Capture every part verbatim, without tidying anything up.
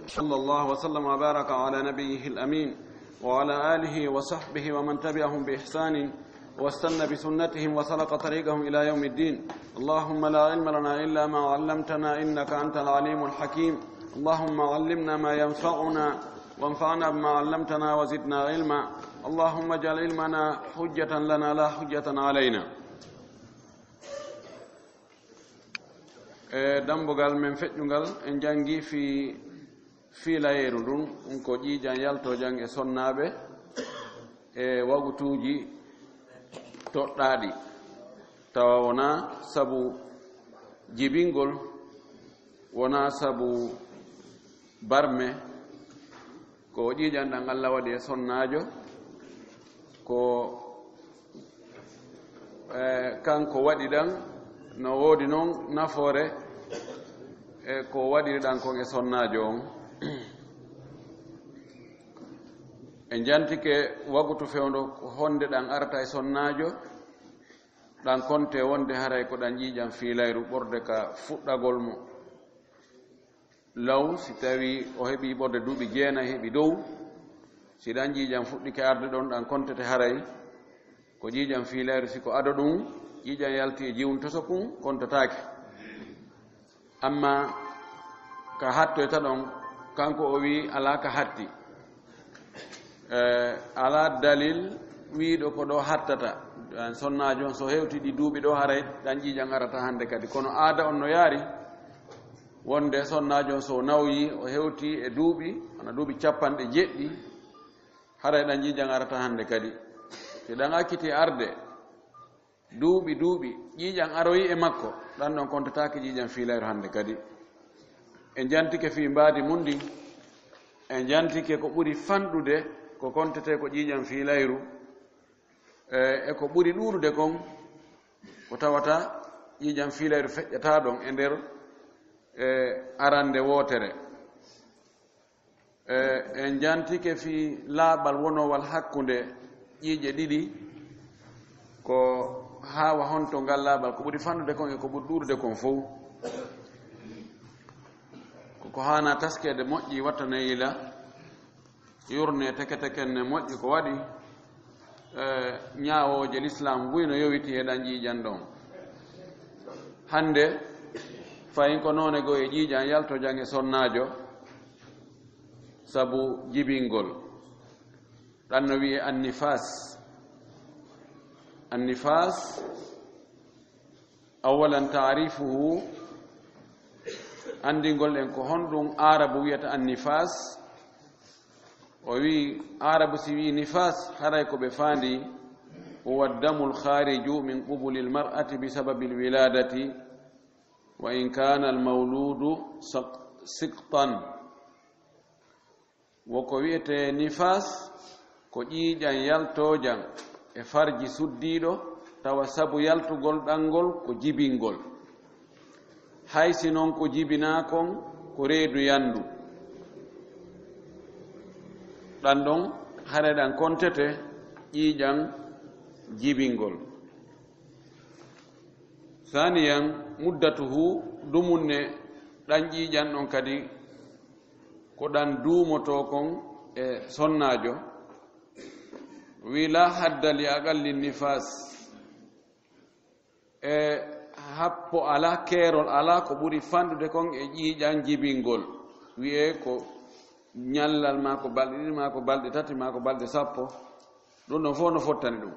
صلى الله وسلم وبارك على نبيه الأمين وعلى آله وصحبه ومن تبعهم بإحسان واستن بسنتهم وسلك طريقهم إلى يوم الدين. اللهم لا علم لنا إلا ما علمتنا إنك أنت العليم الحكيم. اللهم علمنا ما ينفعنا وانفعنا بما علمتنا وزدنا علما. اللهم اجعل علمنا حجة لنا لا حجة علينا. E dambugal men feƴƴungal, en janngi fii fiilayeeru ndun, ɗun ko ƴiiƴan yaltoojan e sonnaaɓe e wagutuuji toɗɗaaɗi, tawa wonaa sabu jibingol, wonaa sabu barme, ko ƴiiƴan ɗan Alla waɗi e sonnaajo, ko, e, kanko waɗi ɗan, no woodi non nafoore e ko waɗiri ɗan kon e sonnaajo on. En jantike wagutu fewndo ko honde ɗan arata e sonnaajo, ɗan konte wonde haray ko ɗan ƴiiƴan fiilayru ɓorde ka fuɗɗagol mo. Law, si tawii o heɓii ɓorde duuɓi jeenay heɓi dow, si ɗan ƴiiƴan fuɗɗike arde ɗon, ɗan kontete haray ko ƴiiƴan fiilayru. Si ko ado ɗun, ƴiiƴan yalti e jiwun toso kun, kontataake. Amma ka hattoyta ɗon, kanko o wi'i alaa ka hatti. E, alaa dalil wi'iiɗo ko ɗoo hattata. Ɗan sonnaajo on, so hewti ɗi duuɓi ɗoo, haray ɗan ƴiiƴan arata hande kadi. Kono aada on no yaari wonde sonnaajo on, so nawyi, o hewti e duuɓi, wona duuɓi cappanɗe jeɗɗi, haray ɗan ƴiiƴan arata hande kadi. Si ɗan acciti arde, duuɓi, duuɓi, ƴiiƴan aroyi e makko, ɗan ɗon kontataake ƴiiƴan fiilayru hande kadi. En jantike fii mbaadi mun ndin, en jantike ko ɓuri fanɗude ko kontetee ko ƴiiƴan fiilayru, e, e ko ɓuri ɗuuɗude kon ko tawata ƴiiƴan fiilayru feƴƴata ɗon e nder, e, arande wootere. E, en jantike fii laaɓal wonowal hakkunde ƴiiƴe ɗiɗi, ko haawa honto ngal laaɓal ko ɓuri fanɗude kon e ko ɓuri ɗuuɗude kon fow. Ko, ko haana taskeede moƴƴi, wattane yila, yurne teke teken ne moƴƴi ko waɗi, e, ñaawooje lislaam buy no yowiti e ɗan ƴiiƴan ɗon. Hande, fayin ko noone goo e ƴiiƴan yaltojan e sonnaajo, sabu jibingol. Ɗan no wi'ee annifaas. Annifaas, awalan taarifuhu, anndingol en ko honɗun Aarabu wi'ata annifaas. O wi'i, Aarabu si wi'i nifaas, haray ko ɓe faandi, huwa damul khariju min qubulil mar'ati bi sababil wiladati, wa in kana al mawludu saq-, siqtan. Wo ko wi'etee nifaas, ko ƴiiƴan yaltoojan e farji suddiiɗo, tawa sabu yaltugol ɗan ngol ko jibingol. Hay si non ko jibinaa kon ko reedu yandu, ɗan ɗon hare ɗan kontete ƴiiƴan jibingol. Saaniyan, muddatuhu, dumunne ɗan ƴiiƴan ɗon kadi ko ɗan duumotoo kon e sonnaajo. Wi laa hadda li aqalli nifaas. E happo alaa, keerol alaa ko ɓuri fanɗude kon e ƴiiƴan jibingol. Wi'ee ko ñallal maa ko balɗe ɗiɗi maa ko balɗe tati maa ko balɗe sappo. Ɗun ɗon fow no fottani ɗun.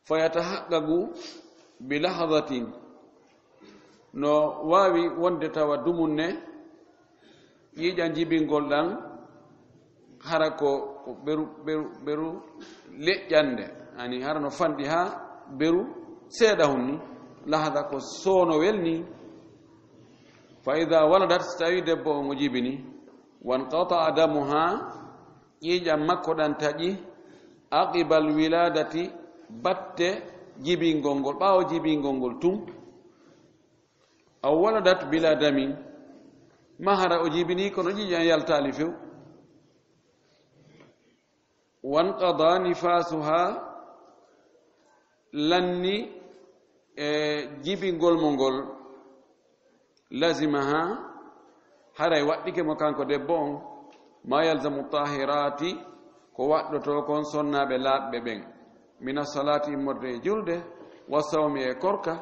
Fa yatahaqqaqu bi lahadatin. No waawi wonde tawa dumunne ƴiiƴan jibingol ɗan hara ko, ko ɓeru, ɓeru, ɓeru leƴƴannde, ani hara no fanɗi haa ɓeru seeɗa hun ni, lahada ko soonowel ni. Fa ida waladat, so tawi debbo on o jibini, wanqata'a damuha, ƴiiƴan makko ɗan taƴi, aqibal wiladati, batte jibingol ngol, ɓaawo jibingol ngol tun. Aw waladat bila damin, maa hara o jibini kono ƴiiƴan yaltaali few. Wanqada nifasuha, lanni e jibingol mo ngol, lazimaha, Haray waɗɗike mo kanko debbo on, ma yalzamu tahirati, ko waɗɗotoo kon sonnaaɓe laaɓɓe ɓen, mina salaati, immorde e julde, wa sawmi, e korka,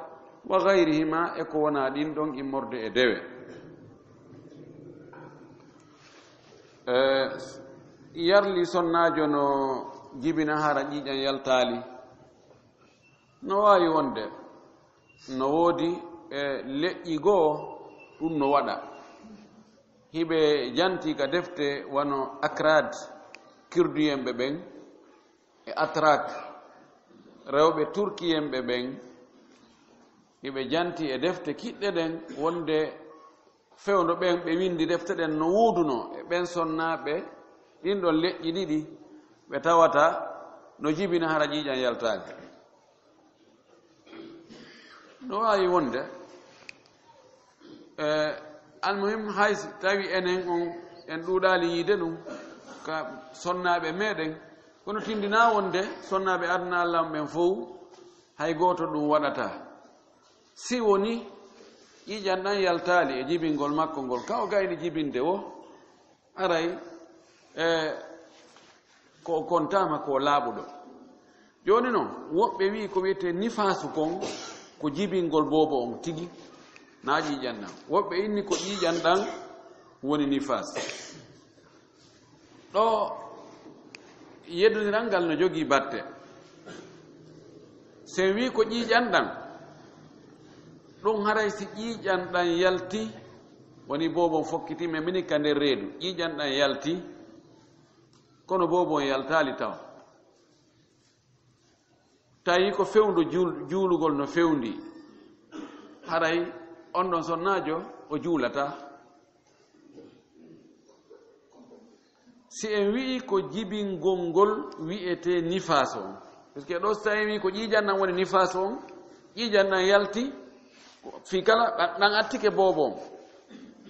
wa gayrihima, e ko wonaa ɗin ɗon, immorde e dewe. E, yarli sonnaajo no jibina hara ƴiiƴan yaltaali. No waawi wonde, no woodi, e, leƴƴi goo ɗum no waɗa. Hiɓe janti ka defte wano Akrad, Kirduyenɓe ɓen, e Atrak, rewɓe Turkiyenɓe ɓen, hiɓe janti e defte kiɗɗe ɗen wonde fewndo ɓen ɓe windi defte ɗen no woodunoo e ɓen sonnaaɓe ɗin ɗon leƴƴi ɗiɗi, ɓe tawata no jibina hara ƴiiƴan yaltaali. No waawi wonde, e, almuhim, hay si tawi enen on en ɗuuɗaali yiide ɗum ka sonnaaɓe meɗen, kono tindinaa wonde sonnaaɓe aduna Allah on ɓen fow hay gooto ɗum waɗataa. Si woni ƴiiƴan ɗan yaltaali e jibingol makko ngol, ka o gayni jibinde wo, aray, e, ko o kontaama ko laaɓuɗo. Jooni non, woɓɓe wi'i ko wi'etee nifaasu kon, ko jibingol boobo on tigi, naa ƴiiƴan ɗan. Woɓɓe inni ko ƴiiƴan ɗan woni nifaas. Ɗo yeddondiral ngal no jogii batte. Si en wi'i ko ƴiiƴan ɗan, ɗum haray si ƴiiƴan ɗan yalti, woni boobo on fokkiti, mais mini ka nder reedu, ƴiiƴan ɗan yalti, kono boobo on yaltaali taw. Tawi ko fewndo juul-, juulugol no fewndi, haray on ɗon sonnaajo o juulataa. Si en wi'i ko jibingol ngol wi'etee nifaas on, parce que ɗo si tawi en wi'i ko ƴiiƴan ɗan woni nifaas on, ƴiiƴan ɗan yalti, fii kala ɗan, ɗan attike boobo on.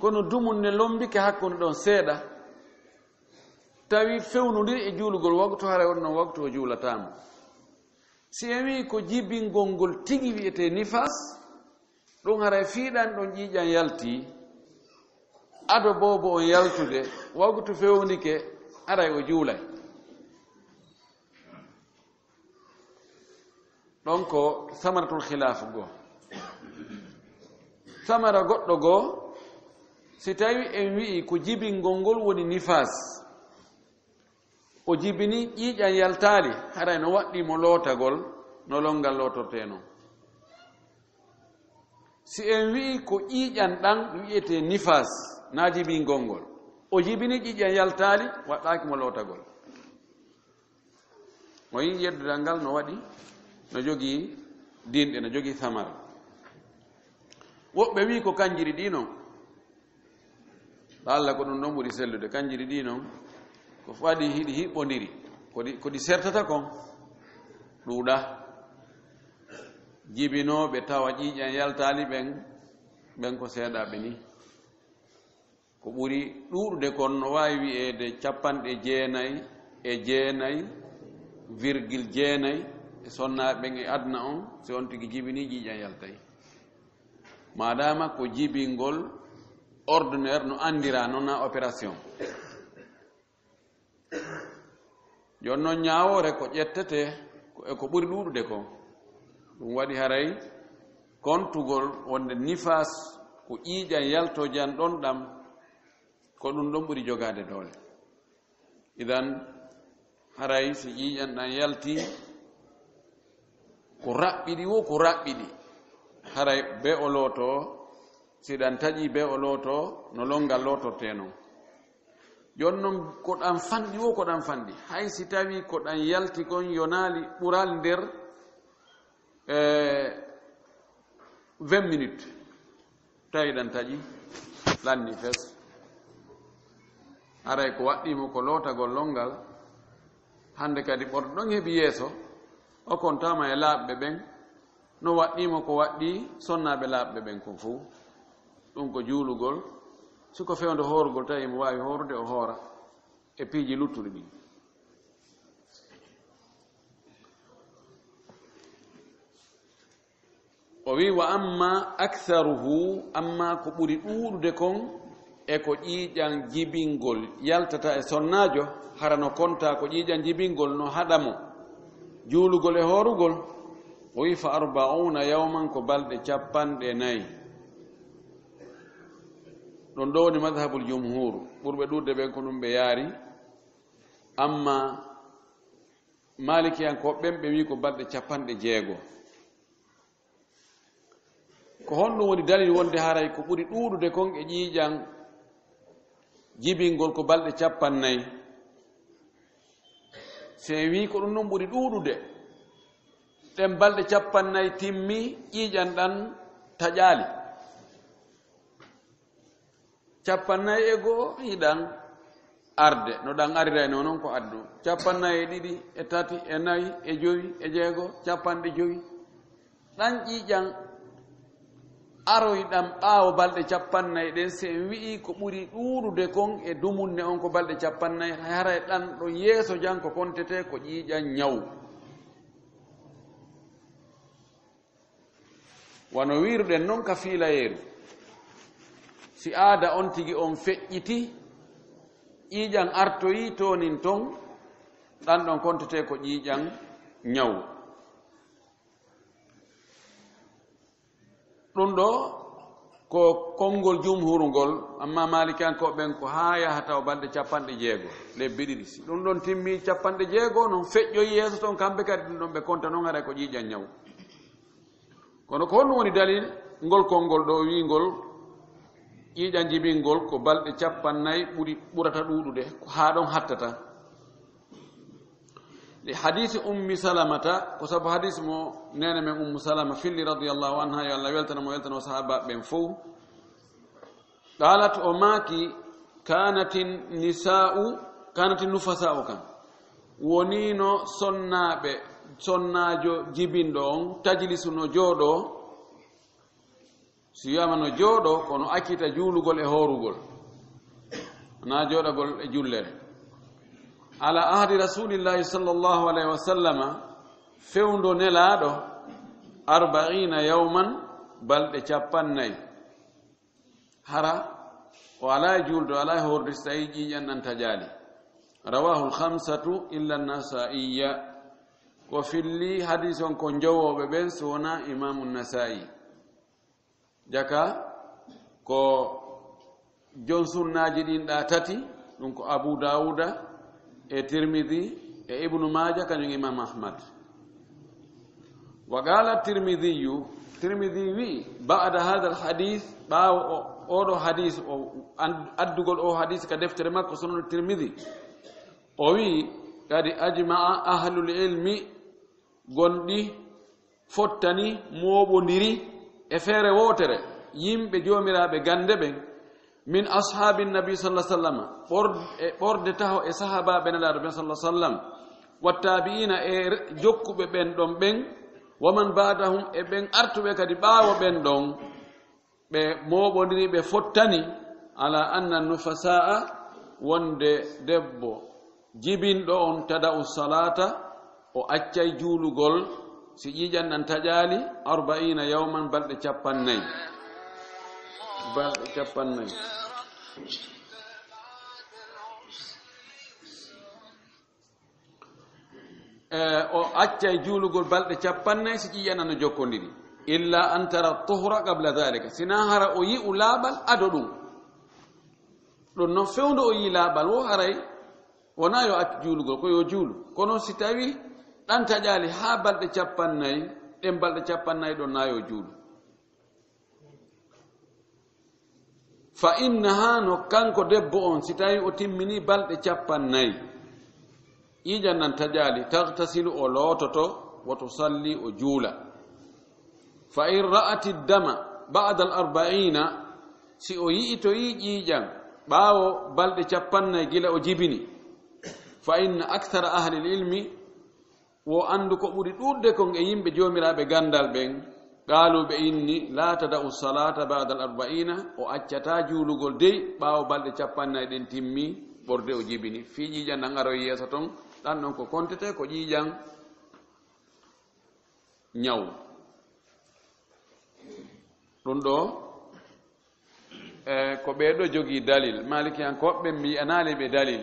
Kono dumun ne lombike hakkunde ɗon seeɗa, tawi fewnondiri e juulugol waqtu, haray on ɗon waqtu o juulataama. Si en wi'i ko jibingol ngol tigi wi'etee nifaas, ɗum haray fii ɗan ɗon ƴiiƴan yalti, ado boobo on yaltude, waqtu fewndike, haray o juulay. Ɗon ko samaratul khilaaf goo. Samara goɗɗo goo, si tawi en wi'i ko jibingol ngol woni nifaas, o jibini ƴiiƴan yaltaali, haray no waɗɗii mo lootagol no lonngal lootortee non. Si en wi'i ko ƴiiƴan ɗan wi'etee nifaas, naa jibingol ngol, o jibini ƴiiƴan yaltaali, waɗɗaaki mo lootagol. O yi'i yeddudal ngal no waɗi, no jogii dinɗe, no jogii samara. Woɓɓe wi'i ko kanjiri ɗi non. La'alla ko ɗum ɗon ɓuri sellude. Kanjiri ɗi non, ko faɗi hiɗi hiɓɓondiri. Ko ɗi, ko ɗi sertata kon, ɗuuɗa. Jibinooɓe tawa ƴiiƴan yaltaali ɓen, ɓen ko seeɗaaɓe ni. Ko ɓuri ɗuuɗude kon no waawi wi'eede capanɗe jeenay e jeenay virgil jeenay e sonnaaɓe ɓen e aduna on, si on tigi jibini ƴiiƴan yaltay. Maadaama ko jibingol ordinaire no anndiraa non na opération. Jooni non ñaawoore ko ƴettetee ko e ko ɓuri ɗuuɗude kon. Ɗum waɗi haray kontugol wonde nifaas ko ƴiiƴan yaltojan ɗon ɗam, ko ɗum ɗon ɓuri jogaade doole. Idan, haray si ƴiiƴan ɗan yalti, ko raɓɓiɗi wo ko raɓɓiɗi, haray be o lootoo, si ɗan taƴii be o lootoo, no lonngal lootortee non. Jooni non, ko ɗan fanɗi wo ko ɗan fanɗi, hay si tawii ko ɗan yalti kon yonaali ɓural nder, e, vingt minutes, tawi ɗan taƴi, lanni fes. Haray ko waɗɗii mo ko lootagol lonngal, hannde kadi ɓorɗo ɗon heɓi yeeso, o kontaama e laaɓɓe ɓen, no waɗɗii mo ko waɗɗii sonnaaɓe laaɓɓe ɓen kon fow. Ɗum ko juulugol, si ko fewndo hoorugol tawi mo waawi hoorude o hoora, e piiji luttuɗi ɗin. O wi, "Wa amma aktharuhu, amma ko ɓuri ɗuuɗude kon, e ko ƴiiƴan jibingol yaltata e sonnaajo, hara no kontaa ko ƴiiƴan jibingol no haɗa mo juulugol e hoorugol, o wi'i, "Fa arba'una yawman, ko balɗe capanɗe nayi." Ɗon ɗoo woni madhabul jumhuur, ɓurɓe ɗuuɗude ɓen ko ɗum ɓe yaari, amma maalikiyankooɓe ɓen ɓe wi'i ko balɗe capanɗe jeego. Ko honɗum woni dalil wonde haray ko ɓuri ɗuuɗude kon e ƴiiƴan jibingol ko balɗe capannay? Si en wii ko ɗum ɗum ɓuri ɗuuɗude, ɗen balɗe capannay timmi, ƴiiƴan ɗan taƴaali. Capannay e goo hiɗan arde, no ɗan arirayno non ko addu. Capannay e ɗiɗi, e tati, e nayi, e jowi, e jeego, capanɗe jowi. Ɗan ƴiiƴan aroyɗan ɓaawo balɗe capannay ɗen, si en wi'i ko ɓuri ɗuuɗude kon e dumunne on ko balɗe capannay, haray ɗan ɗon yeeso jan ko kontetee ko ƴiiƴan ñaw. Wano wiiruɗen non ka fiilayeeru, si aada on tigi on feƴƴiti, ƴiiƴan artoyi toonin ton, ɗan ɗon kontetee ko ƴiiƴan ñaw. Ɗum ɗoo ko konngol jumhuru ngol, amma maalikiyankooɓe ɓen ko haa yaha tawa balɗe capanɗe jeego, lebbi ɗiɗi. Si ɗum ɗon timmi capanɗe jeego, non feƴƴoyi yeeso ton, kamɓe kadi ɗum ɗon ɓe konta non haray ko ƴiiƴan ñaw. Kono ko honɗum woni dalil ngol konngol ɗoo wi'ngol ƴiiƴan jibingol ko balɗe capannay ɓuri, ɓurata ɗuuɗude, ko haa ɗon hattata? Li hadiisi Ummi Salamata, ko sabu hadiis mo neene men Ummu Salama filli radiyallahu anha, yo Allah weltano mo, weltano sahaabaaɓe ɓen fow. Qaalat, o maaki, "Kaanatin nisaa'u, kaanatin nufasaa'u kan." Woniino sonnaaɓe, sonnaajo jibinɗo on, tajlisu no jooɗoo, si wiyaama no jooɗoo, kono accita juulugol e hoorugol. Wonaa jooɗagol e jullere. Ala ahdi Rasuulillahi sallallahu alayhi wa sallama, fewndo Nelaaɗo, arba'iina yawman, balɗe capannay. Hara o alaa e juulde, o alaa e hoorde, si tawii ƴiiƴan ɗan taƴaali. Rawaahul khamsatu illa Nasaa'iya. Ko filli hadiis on ko njowooɓe ɓen, si wonaa Imaamu Nasaa'i. Jaka ko jon sunnaaji ɗin ɗaa tati, ɗum ko Abu Daawuda, e Tirmidi, e Ibnu Maaja, kañum Imaam Ahmad. Wa qaala Tirmidiyu, Tirmidi wi'i, "Ba'da haadal hadiis, ɓaawo o, oo ɗoo hadiis, o an-, addugol oo hadiis ka deftere makko Sunan Tirmidi, o wi'i, qad ajma'a ahlul ilmi, gonɗi fottani, mooɓondiri e feere wootere, yimɓe joomiraaɓe gannde ɓen, min ashaabi nabi sallallahu alaihi wasallam, ɓor-, e ɓorde taho e sahaabaaɓe Nelaaɗo ɓen sallallahu alaihi wasallam, wa taabi'iina e re-, jokkuɓe ɓen ɗon ɓen, wa man ba'dahum e ɓen artuɓe kadi ɓaawo ɓen ɗon, ɓe mooɓondiri, ɓe fottani, ala anna nufasaa, wonde debbo jibinɗo on, tada'u salata, o accay juulugol, si ƴiiƴan ɗan taƴaali, arba'iina yawman, balɗe capannay. Balɗe capannay. E, o accay juulugol balɗe capannay si ƴiiƴan no jokkondiri. Illa an tara tuhra qabla dhalika. Sinaa hara o yi'u laaɓal ado ɗum. Ɗum non fewndo o yi'i laaɓal wo haray wonaa yo accu juulugol, ko yo juulu. Kono si tawi ɗan taƴaali haa balɗe capannay, ɗen balɗe capannay ɗon na yo juulu. Fa innaha, no kanko debbo on, si tawi o timmini balɗe capannay, ƴiiƴan nan taƴaali, tagtasilu, o loototo, wa tusalli, o juula. Fa in ra'ati dama ba'da al arba'iina, si o yi'itoyi ƴiiƴan ɓaawo balɗe capannay gila o jibini, fa inna akthara ahli al ilmi, wo anndu ko ɓuri ɗuuɗde kon e yimɓe joomiraaɓe ganndal ɓen, qaalu, ɓe inni, laa tada'u salaata ba'da al arba'iina, o accataa juulugol dey ɓaawo balɗe capannay ɗen timmi, ɓorde o jibini. Fii ƴiiƴan nan aroy yeeso ton, ɗan ɗon ko kontetee ko ƴiiƴan ñaw. Ɗum ɗoo, E, ko ɓee ɗoo jogii dalil. Maalikiyankooɓe ɓe mbi'anaali ɓe dalil.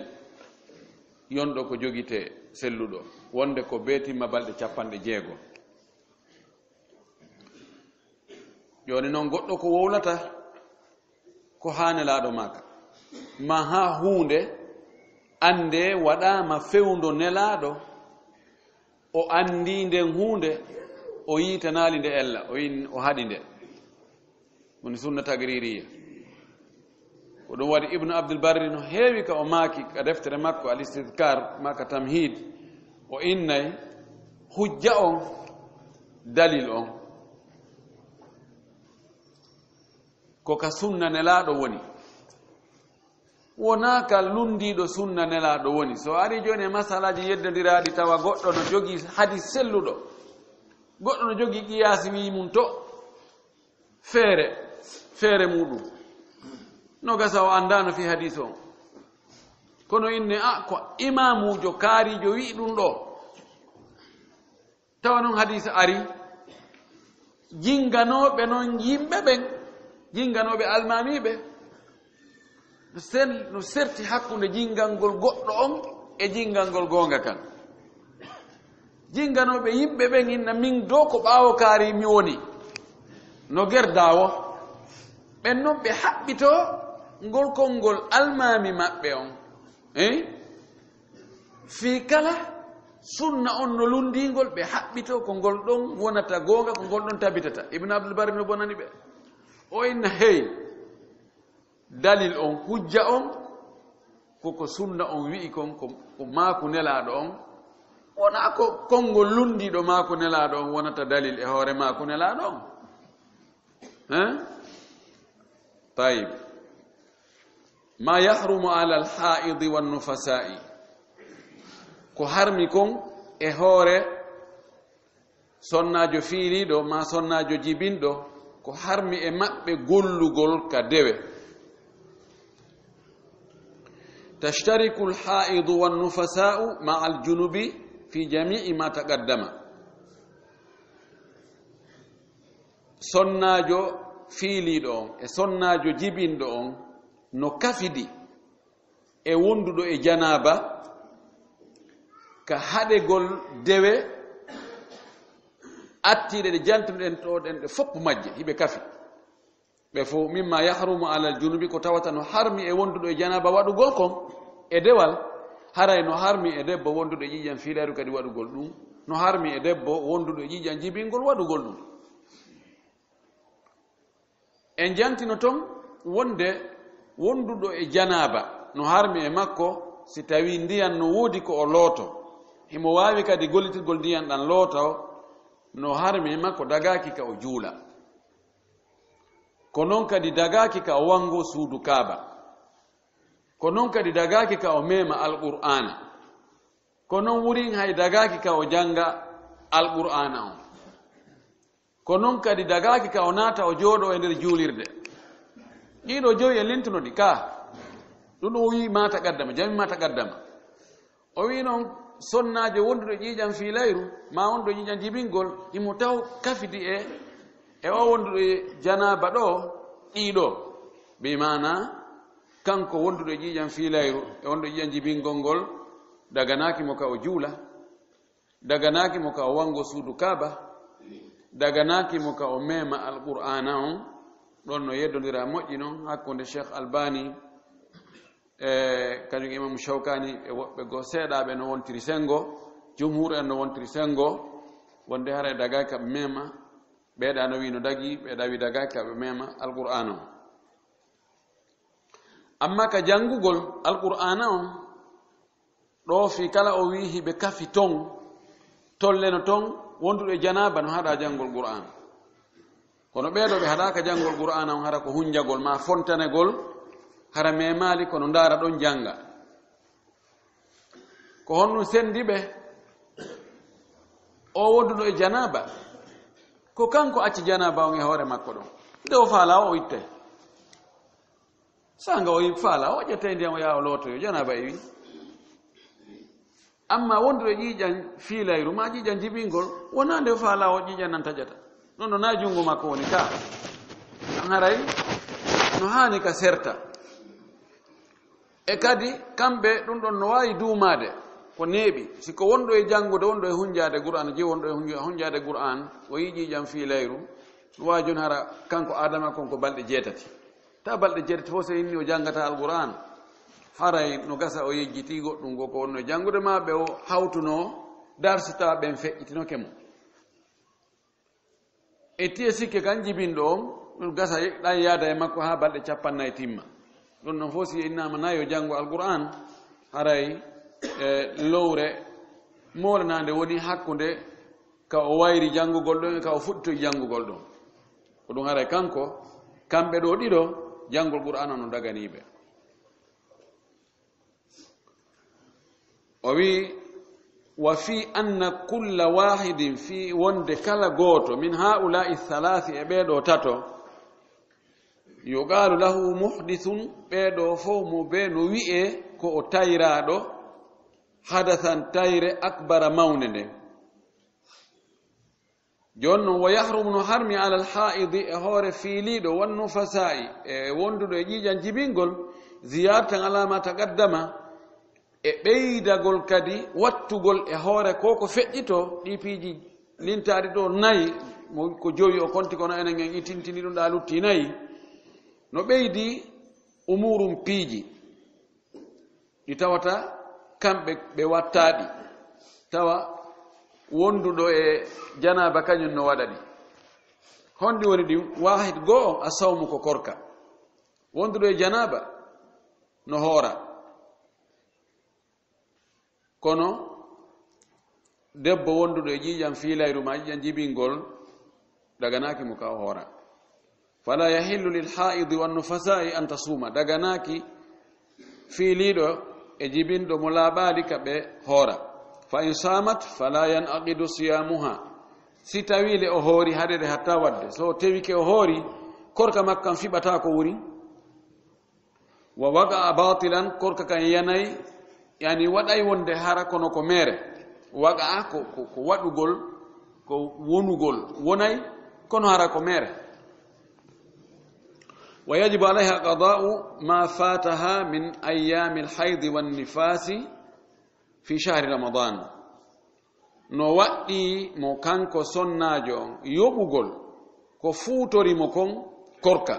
Yonɗo ko jogitee selluɗo, wonde ko bee timma balɗe capanɗe jeego. Jooni noon, goɗɗo ko wowlata ko haa Nelaaɗo maaka, ma haa huunde anndee waɗaama fewndo Nelaaɗo, o anndii nden huunde, o yiitanaali nde ella, o in-, o haɗi nde. Woni sunna tagririya. Ko ɗum waɗi Ibnu Abdul Barri no heewi ka o maaki ka deftere makko Al Istidkar, maa ka Tamhid, o innay hujja on, dalil on, ko ka sunna Nelaaɗo woni. Wonaa ka lunndiiɗo sunna Nelaaɗo woni. So ari jooni e masalaaji yeddondiraaɗi, tawa goɗɗo no jogii hadis selluɗo, goɗɗo no jogii qiyaasi wii mum to, feere, feere muɗum. No gasa o anndaano fii hadis on. Kono inne, a, ko imaamuujo kaariijo wi'i ɗum ɗoo. Tawa noon hadis ari, jinnganooɓe noon yimɓe ɓen, jinnganooɓe almaamiiɓe, no sen-, no serti hakkunde jinngangol goɗɗo on e jinngangol goonga kan. Jinnganooɓe yimɓe ɓen inna min doo ko ɓaawo kaari mi woni, no gerdaawo. Ɓen noon ɓe haɓɓitoo ngol konngol almaami maɓɓe on. Eh? Fii kala sunna on no lunndii ngol, ɓe haɓɓitoo ko ngol ɗon wonata goonga, ko ngol ɗon tabitata. Ibn Abdul Barri no bonani ɓe. O inna, hey, dalil on, hujja on, ko ko sunna on wi'i kon, ko, ko maaku Nelaaɗo on. Wonaa ko konngol lunndiiɗo maaku Nelaaɗo on wonata dalil e hoore maaku Nelaaɗo on. Hein? Tayib. Ma yahrumu ala al-haidi wan nufasa'i. Ko harmi kon e hoore sonnaajo fiiliiɗo maa sonnaajo jibinɗo, ko harmi e maɓɓe gollugol ka dewe. Tashtariku al-haidu wan nufasa'u ma'a al-junubi fi jami'i ma taqaddama. Sonnaajo fiiliiɗo on e sonnaajo jibinɗo on no kafidi e wonduɗo e janaaba ka haɗegol dewe attiiɗe ɗe jantuɗen ɗo ɗen, ɗe fof majje hiɓe kafi. Ɓe fof, mimma yahrumu alal junubi, ko tawata no harmi e wonduɗo e janaaba waɗugol kon e dewal, haray no harmi e debbo wonduɗo e ƴiiƴam fiilayru kadi waɗugol ɗum, no harmi e debbo wonduɗo e ƴiiƴam jibingol waɗugol ɗum. En jantino ton wonde wonduɗo e janaaba no harmi e makko si tawi ndiyan no woodi ko o looto, himo waawi kadi gollitirgol ndiyan ɗan looto, no harmi e makko dagaaki ka o juula. Ko non kadi dagaaki ka o wango suudu Kaaba. Ko non kadi dagaaki ka o meema Alqur'aana. Ko non wurin hay dagaaki ka o jannga Alqur'aana on. Ko non kadi dagaaki ka o naata o jooɗo e nder juulirde. Ɗiɗo joyi en lintuno ɗi ka. Ɗum ɗum o wi'i mata qaddama, jami mata qaddama. O wi'i noon, sonnaajo wonduɗo ƴiiƴam fiilayru, maa wonduɗo ƴiiƴam jibingol, himo taw kafidi e, e o wonduɗo e janaaba ɗo, ɗiɗo. Bi maana, kanko wonduɗo e ƴiiƴam fiilayru, e wonduɗo e ƴiiƴam jibingol ngol, daganaaki mo ka o juula, daganaaki mo ka o wango suudu Kaaba, daganaaki mo ka o meema Alqur'aana on, ɗon no yeddondira moƴƴi noon hakkunde Cheikh Albani e kañum Imam Shawkani e woɓɓe goo seeɗaaɓe no wontiri senngo, jumhur en no wontiri senngo, wonde haray dagaaki ka ɓe meema, ɓeeɗa no wi'i no dagi, ɓeeɗa wi'i dagaaki ka ɓe meema Alqur'aana on. Amma ka janngugol Alqur'aana on, ɗo fii kala o wi'i hiɓe kafi ton, tolleno ton, wonduɗo e janaaba no haɗa janngol Qur'aana. Kono ɓeeɗo ɓe haɗaaka janngol Qur'aana on, hara ko hunjagol maa fontanegol, hara meemaali kono ndaara ɗon jannga. Ko honɗum senndi ɓe? O wonduɗo e janaaba, ko kanko acci janaaba on e hoore makko ɗon. Nde o faalaa o, o ittay. Saanga o faala, o ƴetta e ndiyam o yaha o lootoyo, janaaba iwi. Amma wonduɗo e ƴiiƴam fiilayru, maa ƴiiƴam jibingol, wonaa nde o faala o ƴiiƴam nan taƴata. Ɗon ɗo naa junngo makko woni ka. An haray, no haani ka serta. E kadi, kamɓe ɗum ɗon no waawi duumaade, ko neeɓi. Si ko wonɗo e janngude, wonɗo e hunjaade Qur'aan, jeyi wonɗo e hunja-, hunjaade Qur'aan, o yiɗi jam fii layru, no waawi jooni hara kanko Aadama kon ko balɗe jeetati. Ta balɗe jeetati fof, so inni o janngata Alqur'aan, haray no gasa o yejjitii goɗɗum goo ko wonno e janngude, maa ɓe o hawtuno darsi tawa ɓen feƴƴitinoke mo. E tiye sikke kan jibinɗo on, ɗum gasa ɗan yaada e makko haa balɗe cappannayi timma. Ɗum ɗon fof si innaama nayi o janngo Alqur'aan, haray, e, lowre moolanaande woni hakkunde ka o wayri janngugol ɗon e ka o fuɗɗitoyi janngugol ɗon. Ko ɗum haray kanko, kamɓe ɗoo ɗiɗo, janngol Qur'aana no daganii ɓe. O wi'i, "Wa fi anna kulla waahidin", fii wonde kala gooto, "min haa'ulaa'i thalaasi", e ɓee ɗoo tato, "yuqaalu lahu muhdithun", ɓee ɗoo fof mo bee no wi'ee ko o tayraaɗo, "hadathan", tayre, "akbara", mawnde nden. Jooni non, "wa yahrumu", no harmi, "alal haa'idi", e hoore fiiliiɗo, "wan nufasaa'i", e wonduɗo e ƴiiƴan jibingol, "ziyaadatan alaa maa taqaddama", e ɓeydagol kadi wattugol e hoore ko ko feƴƴitoo, ɗii piiji lintaaɗi ɗoo nayi, mo ko jowi o konti, kono enen en itintini ɗum ɗaa lutti nayi, no ɓeydi umuurum piiji. Ɗi tawata kamɓe ɓe wattaaɗi, tawa wonduɗo e janaaba kañum no waɗa ɗi. Honɗi woni ɗi? Waahid goo on, a sawmu ko korka. Wonduɗo e janaaba no hoora. Kono debbo wonduɗo e ƴiiƴam fiilayru maa ƴiiƴam jibingol, daganaaki mo ka o hoora. "Fala yahillu lil haa'idi wan nufasaa'i an tasuuma", daganaaki fiiliiɗo e jibinɗo mo laaɓaali ka ɓe hoora. "Fa in saamat fala yanaqidu siyaamuha", si tawii le o hoori haɗere hatta wadde, so o tewike o hoori, korka makko kan fiɓataa ko wuri. "Wa waqa'a baatilan", korka kan yanay, yani waɗay wonde hara kono ko mere. Waqa'a ko, ko, ko waɗugol, ko wonugol, wonay kono hara ko mere. "Wa yajibu alayha qadaa'u ma faataha min ayyaamil haydi wan nifaasi fi shahri Ramadan." No waɗɗii mo kanko sonnaajo on yoɓugol ko fuutori mo kon korka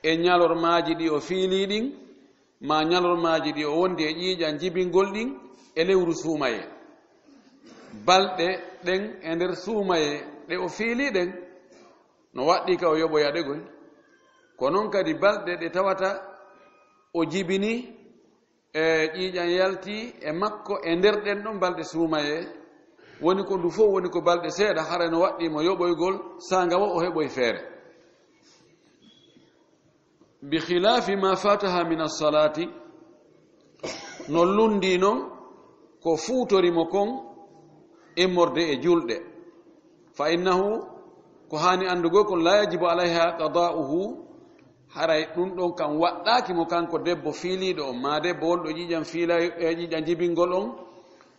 e ñalormaaji ɗi o fiilii ɗin, maa ñalormaaji ɗi o wondi e ƴiiƴan jibingol ɗin e lewru suumayee. Balɗe ɗen e nder suumayee ɗe o fiilii ɗen, no waɗɗii ka o yoɓoya ɗe goy. Ko non kadi balɗe ɗe tawata o jibini e ƴiiƴan yalti e makko e nder ɗen ɗon balɗe suumayee, woni ko ndu fof woni ko balɗe seeɗa, haray no waɗɗii mo yoɓoygol, saanga wo o heɓoy feere. "Bi khilaafi ma faataha min as-salaati", no lunndii non ko fuutori mo kon immorde e julɗe. "Fa innahu", ko haani anndugol kon, "la yajibu alayha qadaa'uhu", haray ɗum ɗon kan waɗɗaaki mo kanko debbo fiiliiɗo on, maa debbo wonɗo ƴiiƴam fiilay-, e ƴiiƴam jibingol on,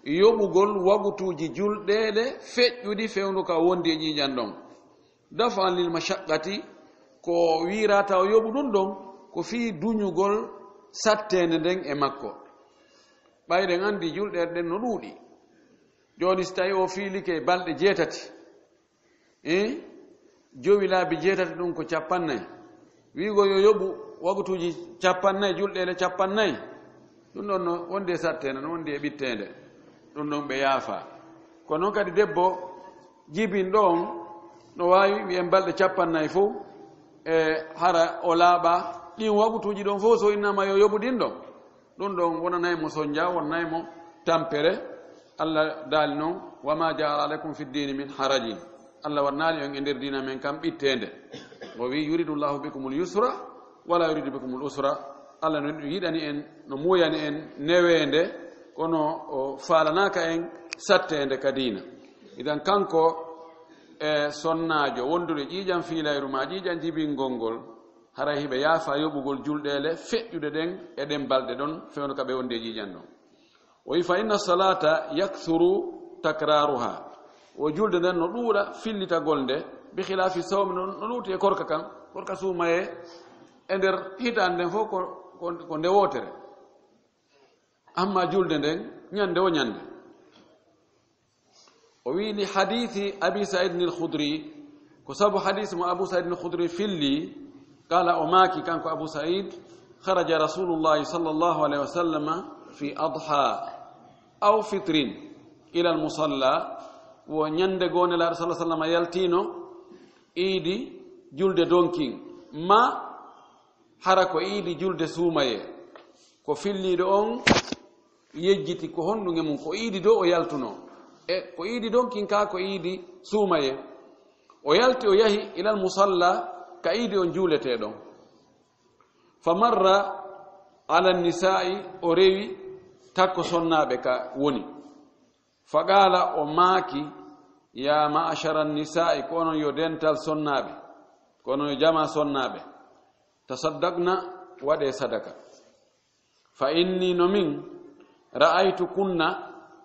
yoɓugol wagutuuji julɗeele feƴƴuɗi fewndo ka o wondi e ƴiiƴam ɗon. "Daf'an lil mashaqqati", ko wiirata o yoɓu ɗum ɗon, ko fii duñugol satteende nden e makko. Ɓayɗen anndi julɗeele ɗen no ɗuuɗi. Jooni, si tawi o fiilike balɗe jeetati, eh, jowi laabi jeetati ɗum ko cappannayi. Wiigol yo yoɓu wagutuuji cappannayi, julɗeele cappannayi. Ɗum ɗon no wondi e satteende, no wondi e ɓitteende. Ɗum ɗon ɓe yaafa. Ko noon kadi debbo jibinɗo on, no waawi wiyen balɗe cappannayi fof, e hara o laaɓa. Ɗin wagutuuji ɗon fof so innama yo yoɓu ɗin ɗon. Ɗum ɗon wonanay mo sonja, wonanay mo tampere. Allah daali noon, "Wa ma ja'ala alaykum fi ddini min harajin." Allah waɗnaali on e nder diina men kam ɓitteende. O wi, "Yuridu llahu bikumul yusra, wala yuridu bikumul usra." Allah no yiɗani en, no muuyani en neweende, kono o faalanaaka en satteende ka diina. Idan kanko e sonnaajo wondude ƴiiƴam fiilayru ma ƴiiƴam jibingol ngol, haray hiɓe yaafa yoɓugol julɗeele feƴƴude ɗen e ɗen balɗe ɗon, fewndo ka ɓe wondi e ƴiiƴam ɗon. O wi, "Fa inna salata yakthuru takraruha." O julde nden no ɗuuɗa fillitagol nde, bi khilaafi sawmi, no, no luuti e korka kan, korka suumayee, E nder hitaande nden fof ko, ko, ko nde wootere. Amma julde nden, ñande o ñande. O wiyi li hadithi Abi Sa'id al-Khudri, ko sabu hadith mo Abu Sa'id al-Khudri filli, qala, o maaki kanko Abu Sa'id, kharaja Rasulullahi sallallahu alaihi wasallam fi adha aw fitrin ila al-musalla, wo ñande goo Nelaaɗo sallallahu alaihi wasallam yaltino iidi julde donkin, ma hara ko iidi julde suumaye. Ko filliiɗo on yejjiti ko honɗum e mum, ko iidi do o yaltuno. E ko iidi donkin ka ko iidi suumaye. O yalti o yahi ilal musalla ka iidi on juuletee ɗon. Fa marra ala nisa'i, o rewi takko sonnaaɓe ka woni. Fa qala, o maaki, ya ma'ashara nisa'i, ko onon yo dental sonnaaɓe, ko onon yo jama sonnaaɓe. Tasaddaqna, waɗe sadaka. Fa inni, no min, ra'aytu kunna,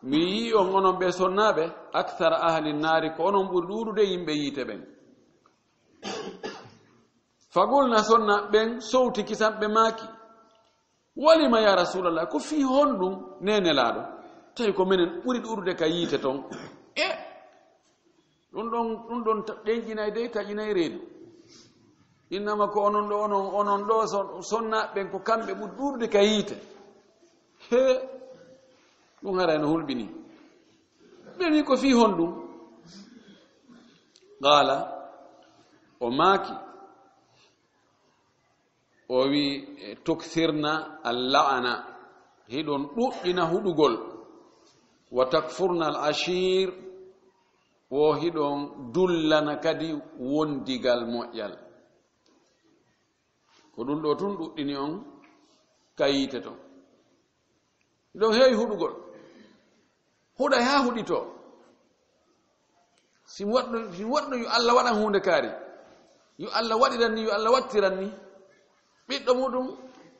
mi yi'i on onon ɓe sonnaaɓe, akthara ahli naari, ko onon ɓuri ɗuuɗude yimɓe yiite ɓen. Fa qulna, sonnaaɓe ɓen sowti kisan ɓe maaki, walima ya Rasulallah, ko fii honɗum ne Nelaaɗo? Tawi ko menen ɓuri ɗuuɗude ka yiite ton. E Ɗum ɗon, ɗum ɗon ta-, ɗenƴinay dey, taƴinay reedu. Innama ko onon ɗo, onon, onon ɗo son-, sonnaaɓe ɓen ko kamɓe ɓuri ɗuuɗude ka yiite. He, ɗum haray no hulɓini. Ɓe wi ko fii honɗum? Qaala, o maaki, o wi, tukthirna al-la'ana, hiɗon ɗuɗɗina huɗugol, wa takfurna al-ashir, wo hiɗon dullana kadi wondigal moƴƴal. Ko ɗum ɗo tun ɗuɗɗini on ka yiite ton. Hiɗon heewi huɗugol. Huɗay haa huɗitoo. Si mi waɗɗo, si mi waɗɗo yo Allah waɗan huunde kaari. Yo Allah waɗiran ni, yo Allah wattiran ni. Ɓiɗɗo muɗum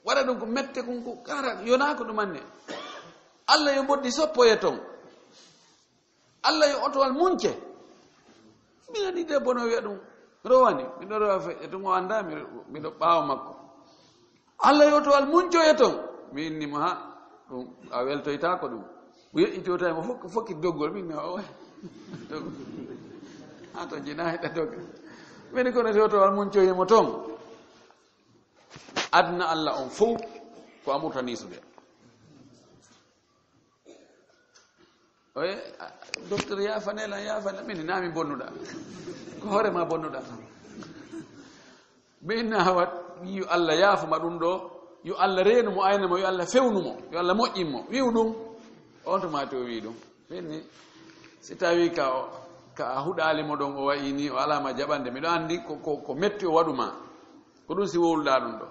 waɗa ɗum ko mette kun ko kara, yonaa ko ɗum anne. Allah yo mboddi soppoye ton. Allah yo otowal munce. Mi nani debbo no wiya ɗum. Rowani, miɗo rowa fe-, e ɗum o anndaa, mi, miɗo ɓaawo makko. Allah yo otowal munco e ton. Mi inni mo, ha, ɗum, a weltoytaako ɗum. O yeƴƴiti o tawi mo fok-, fokki doggol, min mi, o, ha to jina heɗa dogga. Meni kono si otowal munco e mo ton. Aduna Allah on fow ko a murtani sude. Oye, a, docteur, yaafane lan, yaafane lan. Min, naa min bonnuɗaa. Ko hoore ma bonnuɗaa tan. Min, na hawa, yo Allah yaafuma ɗum ɗo, yo Allah reenu mo, ayna mo, yo Allah fewnu mo, yo Allah moƴƴin mo. Wi'u ɗum, on tuma to o wi'i ɗum. Min ni, si tawi ka o, ka a huɗaali mo ɗon, o wa'i ni, o alaa ma jaɓande, miɗo anndi ko, ko, ko metti o waɗu ma. Ko ɗum si wowluɗaa ɗum ɗo.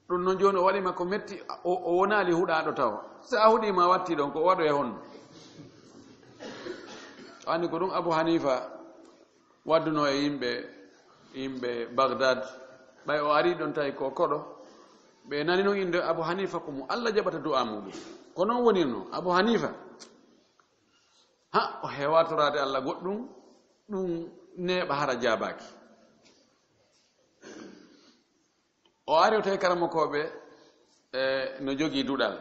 Ɗum noon jooni o waɗiima ko metti, o, o wonaali huɗaaɗo taw. So a huɗiima a wattii ɗoon, ko o waɗoya honno? Anndi ko ɗum Abu Hanifa waddunoo e yimɓe, yimɓe Bagdad. Ɓay o arii ɗoon tawi ko koɗo. Ɓe nani noon innde Abu Hanifa ko mo Allah jaɓata du'aa muuɗum. Ko noon wonirnoo Abu Hanifa. Ha, o heewaa toraade Allah goɗɗum, ɗum neeɓa hara jaabaaki. O ari o tawi karamokooɓe, e, no jogii duɗal.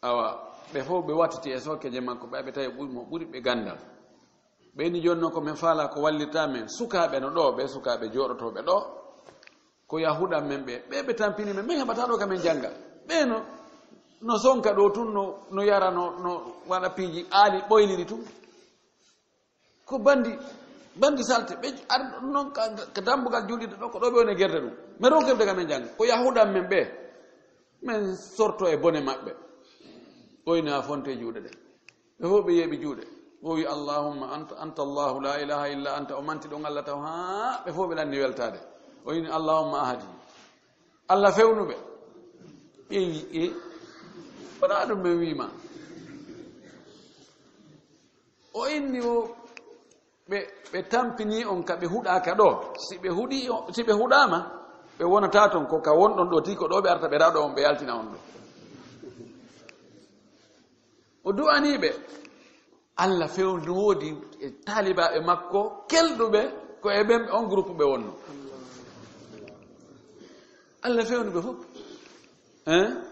Awa, ɓe fof ɓe wattiti e sookeeje makko, ɓay ɓe tawi ɓuri mo ɓuri ɓe ganndal. Ɓe ni jooni noon ko min faalaa ko wallirta min. Sukaaɓe no ɗo, ɓe sukaaɓe jooɗotooɓe ɗo. Ko yahuudan men ɓe. Ɓe ɓe tampini men, min heɓataa ɗo ka min jannga. Ɓe no, no sonka ɗo tun, no, no yara, no, no waɗa piiji aali ɓoyliri tun. Ko bandi, bandi salte. Ɓe ar noon ka, ka dambugal juulirde ɗo, ko ɗo ɓe woni e gerde ɗum. Men ronkirde ka men jannga. Ko yahuudan men ɓe. Men sorto e bone maɓɓe. O ini a fonte juuɗe ɗe. Ɓe fof ɓe yeeɓi juuɗe. O wi, "Allahumma anta, anta Allahu la ilaha illa anta." O manti ɗon Allah taw. Haa ɓe fof ɓe lanni weltaade. O ini, "Allahumma ahdi." Allah fewnu ɓe. Ɓe wi, "E, wonaa ɗum men wii ma?" O inni o, ɓe, ɓe tampini on ka ɓe huɗaaka ɗo. Si ɓe huɗi, si ɓe huɗaama, ɓe wonata ton ko ka wonɗon ɗo, tii ko ɗo ɓe arta ɓe raɗo on, ɓe yaltina on ɗo. O du'anii ɓe. Allah fewndo woodi e taalibaaɓe makko kelɗuɓe ko e ɓen on groupe ɓe wonno. Allah fewni ɓe fof. Hein?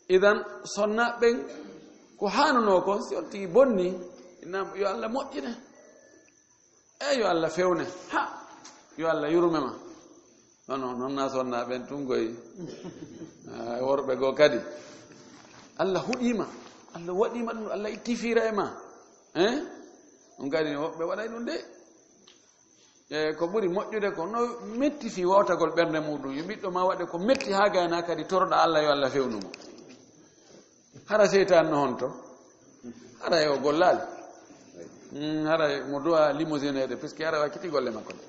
Idan, sonna ɓen ko haanunoo kon, si on tigi bonni, nam yo Allah moƴƴine. Eyi, yo Allah fewne. Ha! Yo Allah yurme ma. Hono, non na sonna ɓen tun goy. Ah, worɓe goo kadi. Allah huɗiima. Allah waɗiima ɗum, Allah itti fiira e ma. Hein? Ɗum kadi woɓɓe waɗay ɗum de. E ko ɓuri moƴƴude ko no metti fii wawtagol ɓernde muɗum. Yo ɓiɗɗo ma waɗe ko metti haa gayna kadi toroɗa Allah yo Allah fewnu mo. Hara seytaan no honto? Hara e o gollaali. Mm, hara mo du'a limousine de, puisque hara wakkiti golle makko de.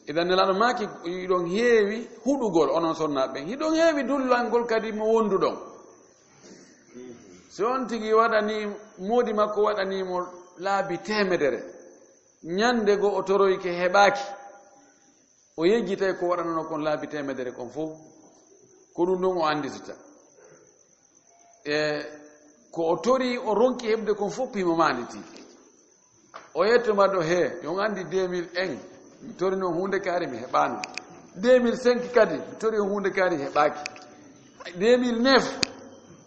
Idan Nelaaɗo maaki, hiɗon heewi huɗugol onon sonnaaɓe ɓen. Hiɗon heewi dullangol kadi mo wonduɗon. Si on tigi waɗani, moodi makko waɗani mo laabi teemedere. Ñande goo o toroyke heɓaaki. O yejjitay ko waɗanano kon laabi teemedere kon fof. Ko ɗum ɗum o annditata. E ko o tori, o ronki heɓde kon fof, himo maanditi. O yetto ma ɗo, he, yo on anndi deux mille un, mi tori noon huunde kaari, mi heɓaano. Deux mille cinq kadi, mi tori on huunde kaari, heɓaaki. Deux mille neuf,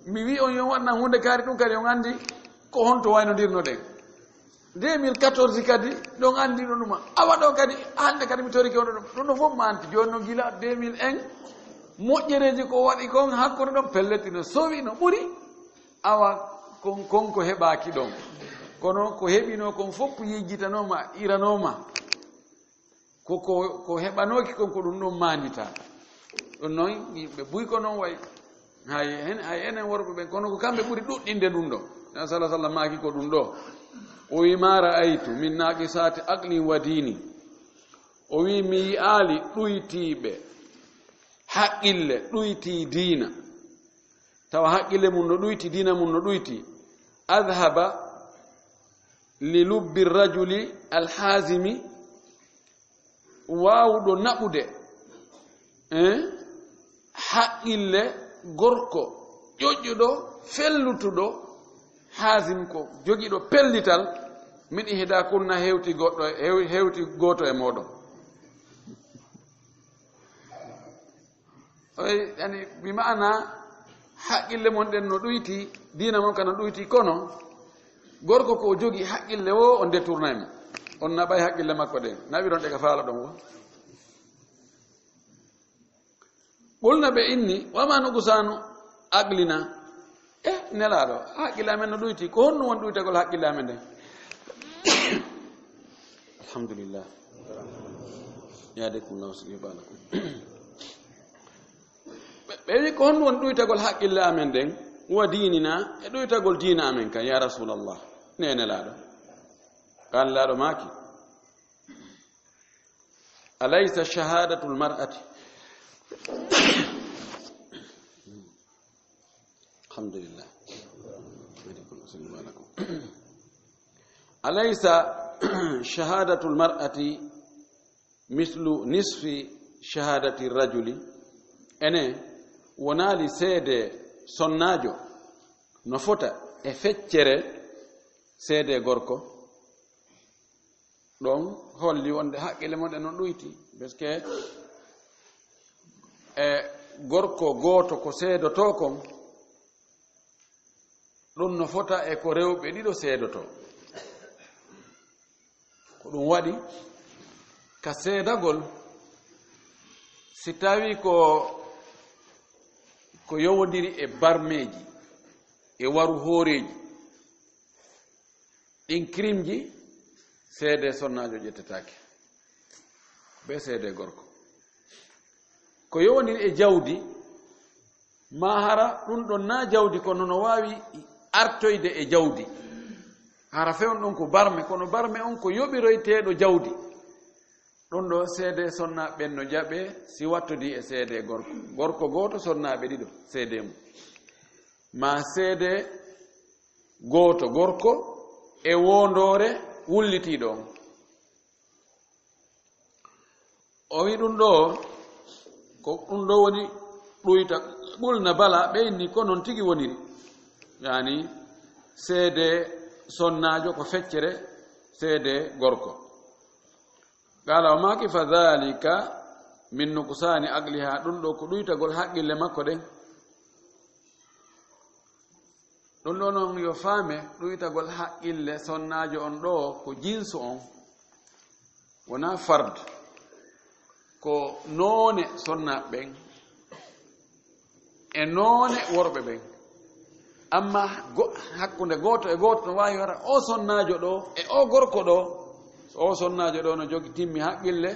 mi wi on yo on waɗna huunde kaari, ɗum kadi on anndi ko honto waynondirnoɗen. Deux mille quatorze kadi, ɗon anndi ɗum ɗuma. Awa ɗo kadi, hannde kadi mi torike on ɗum. Ɗum ɗo fof manti. Jooni noon gila deux mille un, moƴƴereeji ko waɗi kon hakkunde ɗon pellet no sowi, no ɓuri. Awa kon, kon ko heɓaaki ɗon. Kono ko heɓinoo kon fof yejjitanooma, iranooma. Ko, ko, ko heɓanooki kon ko ɗum ɗon maandita. Ɗum noon, yimɓe buy ko noon wayi. Hay hen, hay enen worɓe ɓen, kono ko kamɓe ɓuri ɗuɗɗinde ɗum ɗo. Nabi sallallahu alaihi wasallam maaki ko ɗum ɗo. O wi, "Ma ra'aytu min naqisati aqlin wa dini." O wi, "Mi yi'aali ɗuytiiɓe haqqille, ɗuytii diina. Tawa haqqille mum no ɗuyti, diina mum no ɗuyti. Adhaba li lubbi rajuli alhazimi." Waawuɗo naɓude, eh, haqqille gorko ƴoƴƴuɗo, fellutuɗo, haazim ko jogiiɗo pellital, min ihda kunna hewti goɗɗo, hew-, hewti gooto e mooɗon. Oy, yani, bi ma'ana, haqqille mon ɗen no ɗuyti, diina mon ka no ɗuyti, kono gorko ko o jogi haqqille o, on détournay mo. On naɓay haqqille makko ɗen. Naɓiron ɗe ka faala ɗon wo. Qulna ɓe inni, "Wa ma nuqsanu aqlina?" Eh, Nelaaɗo, haqqille amen no ɗuyti. Ko honno woni ɗuytagol haqqille amen ɗen? Alhamdulillah. Yahdikumullahu wa yuslih balakum. Ɓe, ɓe wi, "Ko honno woni ɗuytagol haqqille amen ɗen? Wa dinina, e ɗuytagol diina amen kan, ya Rasulallah, ne Nelaaɗo?" Kan Nelaaɗo maaki, "Alaysa shahadatul mar'ati." Alhamdulillah. Alaysa shahadatul mar'ati mislu nisfi shahadati rajuli? Ene wonaali seede sonnaajo no fota e feccere seede gorko? Ɗon holli wonde haqqille mon ɗen no ɗuyti, parce que e gorko gooto ko seedotoo kon, ɗum no fota e ko rewɓe ɗiɗo seedotoo. Ko ɗum waɗi ka seedagol, si tawi ko, ko yowondiri e barmeeji, e waru hooreeji, ɗin kirimji, seede sonnaajo ƴettetaake, be seede gorko. Ko yowondiri e jawdi, ma hara ɗum ɗon na jawdi, kono no waawi artoyde e jawdi. Hara fewn ɗon ko barme, kono barme on ko yoɓiroyteeɗo jawdi. Ɗum ɗo seede sonnaaɓe ɓen no jaɓe si wattodii e seede gorko. Gorko gooto, sonnaaɓe ɗiɗo, seede mum. Ma seede gooto gorko e woondoore wullitiiɗo on. O wi ɗum ɗo, ko ɗum ɗo woni ɗuyta. Qulna bala, ɓe inni ko noon tigi woniri. Yani, seede sonnaajo ko feccere seede gorko. Qala, o maaki, fa dhalika Min nuqsaani aqliha, ɗum ɗo ko ɗuytagol haqqille makko ɗen. Ɗum ɗo noon yo faame, ɗuytagol haqqille sonnaajo on ɗo ko jinsu on, wonaa fard, ko noone sonnaaɓe ɓen e noone worɓe ɓen. Amma go-, hakkunde gooto e gooto no waawi wara o sonnaajo ɗo e o gorko ɗo, so o sonnaajo ɗo no jogi timmi haqqille,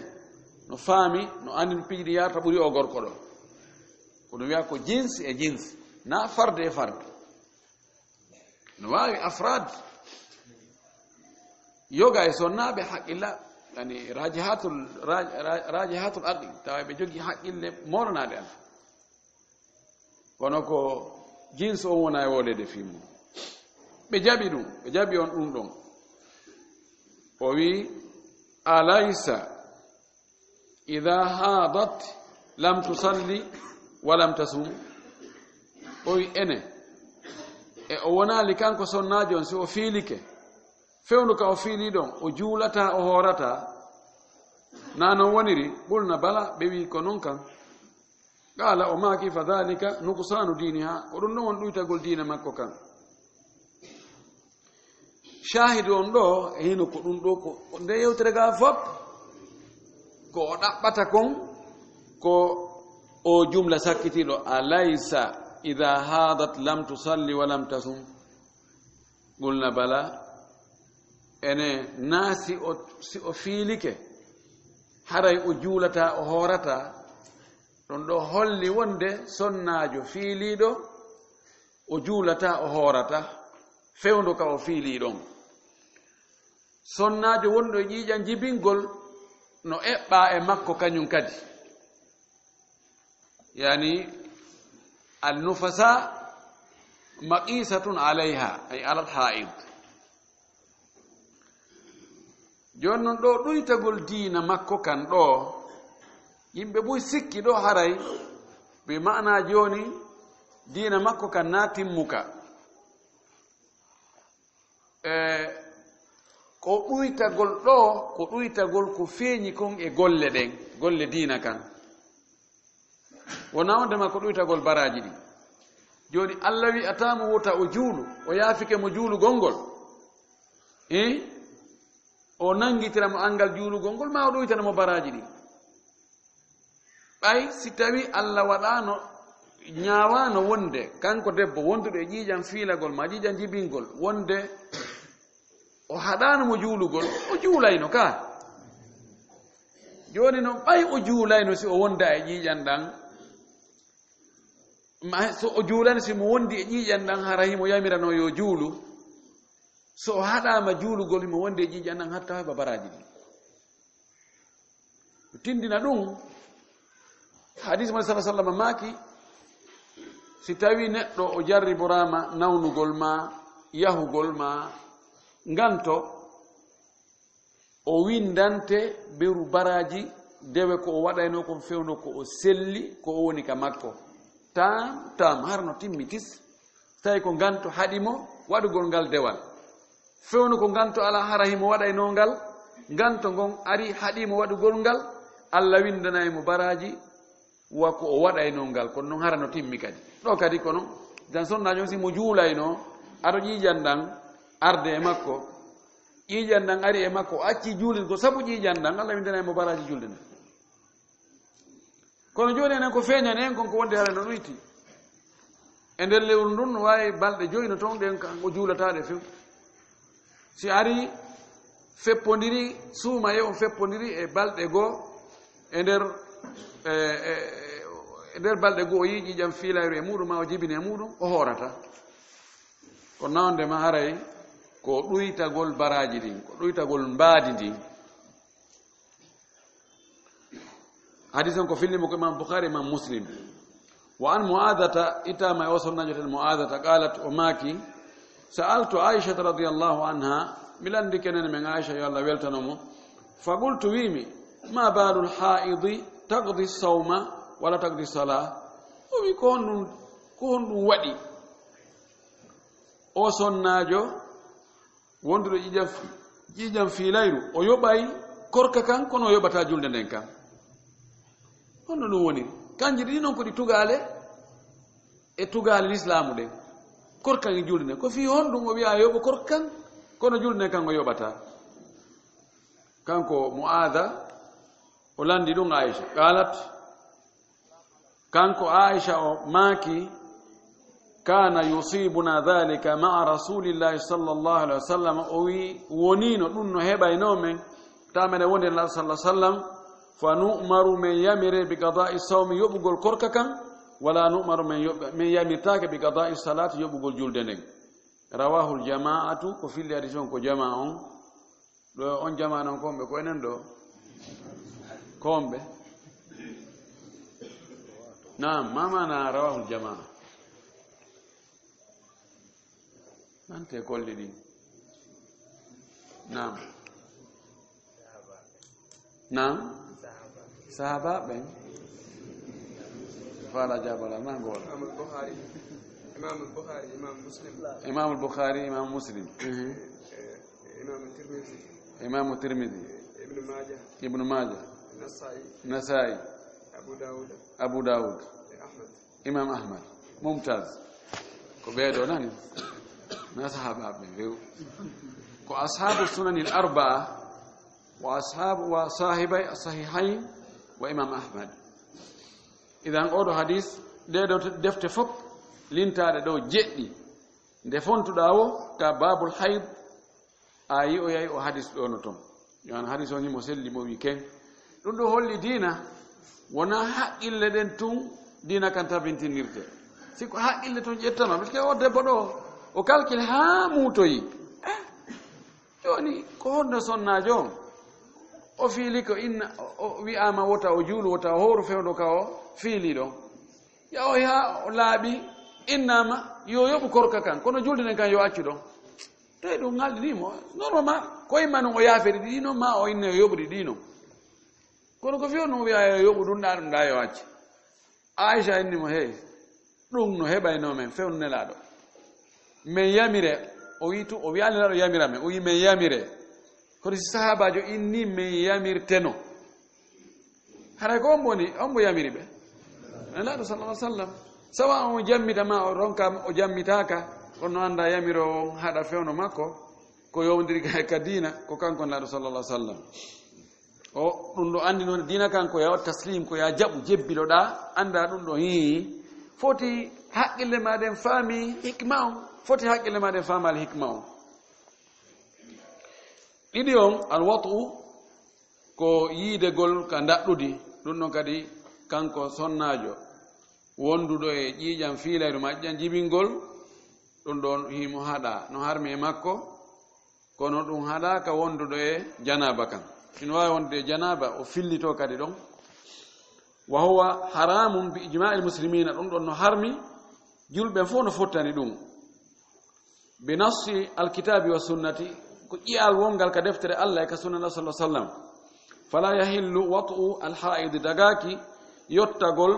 no faami, no anndi no piiji ɗi yarata ɓuri o gorko ɗo. Ko ɗum wiya ko jins e jins, na fard e fard. No waawi afrad. Yoga e sonnaaɓe haqqilla, yani rajihatul, raj-, raj-, rajihatul aqli, tawa ɓe jogi haqqille moolanaɗe an. Kono ko jins on wona e wolede fii mum. Ɓe jaɓi ɗum, ɓe jaɓi on ɗum ɗon. O wi, "Alaysa idha hadat lam tusalli wa lam tasum?" O wi, "Ene, e o wonaali kanko sonnaajo on, si o fiilike, fewndo ka o fiili ɗon, o juulataa, o hoorataa? Na non woniri?" Qulna, "Bala," ɓe wi, "Ko non kan." Qala, o maaki, "Fa dhalika nuqsanu diniha," ko ɗum ɗon woni ɗuytagol diina makko kan. Shaahidu on ɗo, e hino ko ɗum ɗo, ko, ko nde yewtere ga fop, ko o ɗaɓɓata kon, ko o jumla sakkitiiɗo, "Alaysa idha hadat lam tusalli wa lam tasum?" Qulna, "Bala, ene, na si o, si o fiilike, haray o juulataa, o hoorataa?" Ɗum ɗo holli wonde sonnaajo fiiliiɗo, o juulataa, o hoorataa, fewndo ka o fiilii ɗon. Sonnaajo wonɗo e ƴiiƴan jibingol no eɓɓaa e makko kañum kadi. Yani, an-nufasa maqisatun alayha, ay alal haid. Jooni non ɗo ɗuytagol diina makko kan ɗo, yimɓe buy sikki ɗo haray, bi maana jooni diina makko kan na timmuka. E ko ɗuytagol ɗo, ko ɗuytagol ko feeñi kon e golle ɗen, golle diina kan. Wona wonde ma ko ɗuytagol baraaji ɗin. Jooni Allah wi'ataa mo wota o juulu, o yaafike mo juulugol ngol. Eh? O nangitira mo anngal juulugol ngol, ma o ɗuytana mo baraaji ɗin. Ɓay si tawi Allah waɗaano, ñaawaano wonde kanko debbo wonduɗo e ƴiiƴan fiilagol ma ƴiiƴan jibingol, wonde o haɗaano mo juulugol, o juulayno ka. Jooni non, ɓay o juulayno si o wonda e ƴiiƴan ɗan, ma, so o juulayno si mo wondi e ƴiiƴan ɗan, hara himo yamirano yo juulu. So o haɗaama juulugol, himo wondi e ƴiiƴan ɗan hatta heɓa baraaji ɗin. Tindina ɗum, hadis mo sallallahu alaihi wasallam maaki, si tawi neɗɗo o jarriboraama nawnugol ma, yahugol ma, nganto, o windante beru baraaji dewe ko o waɗayno kon fewndo ko o selli, ko o woni ka makko. Tam, tam, har no timmi tis. Tawi ko nganto haɗi mo waɗugol ngal dewal. Fewndo ko nganto alaa hara himo waɗayno ngal, nganto ngon ari haɗi mo waɗugol ngal, Allah windanay mo baraaji wa ko o waɗayno ngal, kono non hara no timmi kadi. Ɗo kadi kono, jan sonnaajo on si mo juulayno, aɗo ƴiiƴan ɗan arde e makko, ƴiiƴan ɗan ari e makko, o acci juulirgo sabu ƴiiƴan ɗan, Allah windanay mo baraaji julde nden. Kono jooni enen ko feeñani en kon ko wonde hara no ɗuyti. E nder lewru ndun no waawi balɗe joyi no toon ɗen kan o juulataɗe few. Si ari feppondiri, suumaye on feppondiri e balɗe goo e nder, e, e, e nder balɗe goo o yi'i ƴiiƴam fiilayru e muɗum ma o jibini e muɗum, o hoorata. Ko nawde ma haray ko ɗuytagol baraaji ɗin, ko ɗuytagol mbaadi ndin. Hadis on ko fillimo ko Imam Bukhari, Imam Muslim. Wa an Mu'adhata, itama e o sonnaajo ten Mu'adhata, qalat, o maaki, sa'altu Aisha radiyallahu anha, mi landike nene men Aisha yo Allah weltano mo. Fa qultu, wimi, ma balul haidi taqdi sawma wala taqdi salah? O wi, ko honɗum, ko honɗum waɗi o sonnaajo wonduɗo ƴiiƴam, ƴiiƴam fiilayru, o yoɓay korka kan, kono o yoɓata julde nden kan. Honno ɗum woni? Kanji ɗiɗi noon ko ɗi tugaale e tugaale lislaamu ɗen. Korkan e julde nden. Ko fii honɗum o wi'aa yoɓu korkan, kono julde nden kan o yoɓataa? Kanko Mu'aada, o lanndi ɗum Aisha. Qaalat, kanko Aisha o maaki, "Kana yusibuna dhalika ma'a Rasulillahi sallallahu alaihi wasallam." O wi, "Wonino ɗum no heɓaynoo men, ta meɗen wondi e Nulaaɗo sallallahu alaihi wasallam, fa nu'maru men yamire bi qada'i sawmi yoɓugol korka kan, wala nu'maru men yoɓ-, men yamirtaake bi qada'i salati yoɓugol julde nden." Rawahul jama'atu, ko filli hadis on ko jamaa on. Ɗo on jamaa non ko homɓe ko enen ɗo? Ko homɓe? Naam, ma maana rawahul jamaa? Nante kolli ɗin. Naam. Naam. Sahaba ɓen. Fala jabala, ma ngol. Imam al-Bukhari, Imam al-Bukhari, Imam Muslim. Imam al-Bukhari, Imam Muslim. Mhm. Eh, Imam Tirmidhi. Imam Tirmidhi. Ibn Majah. Ibn Majah. Nasa'i. Nasa'i. Abu Dawud. Abu Dawud. Eh, Ahmad. Imam Ahmad. Mumtaz. Ko ɓeeɗo nani? Na sahaba ɓe few. Ko ashabu sunanil arba'a wa ashabu, wa sahibay sahihayn wa Imam Ahmad. Idan oɗo hadis, ɗeɗo defte fop lintaaɗe ɗo jeɗɗi. Nde fontuɗaa o ka babul hayd, a yi'oyay o hadis ɗo no ton. Yo an hadis on himo selli mo wi ken. Ɗum ɗo holli diina, wona haqqille ɗen tun diina kan tabintinirte. Si ko haqqille tun ƴettama, parce que o debbo ɗo, o calcule haa muutoyi. Eh, jooni, ko honno sonnaajo on? O fiili ko inna, o, o wi'aama wota o juulu, wota o hooru fewndo ka o fiili ɗon. Yahoy haa o laaɓi, innaama, yo yoɓu korka kan, kono julde nden kan yo accu ɗon. Tawi ɗum ŋalɗinii mo, normalement, ko imma ɗum o yaafiri ɗi ɗinon, ma o inne yo yoɓu ɗi ɗinon. Kono ko fiyo ɗum o wi'a yo yoɓu ɗum ɗa, ɗum ɗa yo accu. Aisha inni mo, "Hey, ɗum no heɓaynoo men few Nelaaɗo. Men yamire," o wi'i tu, o wi'aali Nelaaɗo yamira men, o wi'i men yamire. Kono si sahaabaajo inni men yamirteno. Haray ko on woni, on mo yamiri ɓe? Nelaaɗo sallallahu alaihi wasallam. Sawa on jammita ma o ronka, o jammitaaka, kono annda yamiro on haɗa fewndo makko, ko yowndiri ka, ka diina, ko kanko Nelaaɗo sallallahu alaihi wasallam. O, ɗum ɗo anndi noon diina kan ko ya taslim, ko ya jaɓu, jebbiloɗa, annda ɗum ɗo, hii. Foti haqqille ma ɗen faami hikma on, foti haqqille ma ɗen faamaali hikma on. Ɗiɗi on, alwat'u, ko yiidegol ka ndaɗɗudi, ɗum ɗon kadi kanko sonnaajo wonduɗo e ƴiiƴam fiilayru ma ƴiiƴam jibingol, ɗum ɗon himo haɗa, no harmi e makko, kono ɗum haɗaaka wonduɗo e janaaba kan. Ino waawi wondude e janaaba, o fillito kadi ɗon. Wa huwa haramun bi ijma'il muslimina, ɗum ɗon no harmi, julɓe fof no fottani ɗum. Bi nassi alkitabi wa sunnati, ko ƴi'al wongal ka deftere Allah e ka sunna Nabi sallallahu alaihi wasallam. Fala yahillu wat'u alhaidi, dagaaki yottagol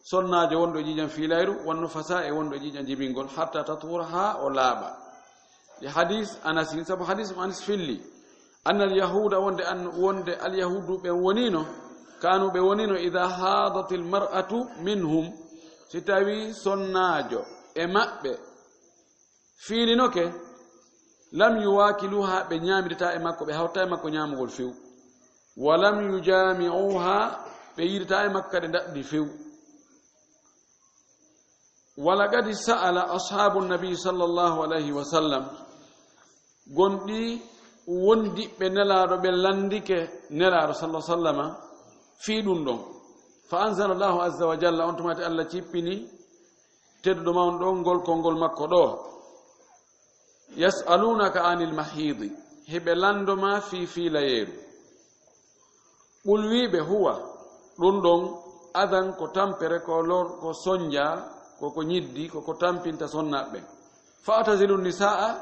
sonnaajo wonɗo e ƴiiƴam fiilayru, wan nufasa e wonɗo e ƴiiƴam jibingol, hatta tathura, haa o laaɓa. E hadis Anasin, sabu hadis mo Anas filli, annal yahuda, wonde an, wonde alyahudu ɓen wonino, kanu ɓe wonino, ida hadatil mar'atu minhum, si tawi sonnaajo e maɓɓe fiilinoke, lam yuwakiluha, ɓe ñaamidata e makko, ɓe hawta e makko ñaamugol few. Wa lam yujami'uha, ɓe yiidata e makko kadi ndaɗɗudi few. Wala kadi sa'ala ashabu nabi sallallahu alaihi wa sallam, gonɗi wondiɓɓe Nelaaɗo ɓe lanndike Nelaaɗo sallallahu alaihi wa sallama fii ɗum ɗon. Fa anzala Allahu azza wa jalla, on tumati Allah cippini tedduɗo mawɗo ɗon ngol konngol makko ɗo. Yas'alunaka anil mahidi, hiɓe lanndo ma fii fiilayeeru. Qul, wiiɓe, huwa, ɗum ɗon, adan, ko tampere, ko lor, ko sonja, ko ko ñiddi, ko ko tampinta sonnaaɓe. Fa'tazilu nisaa,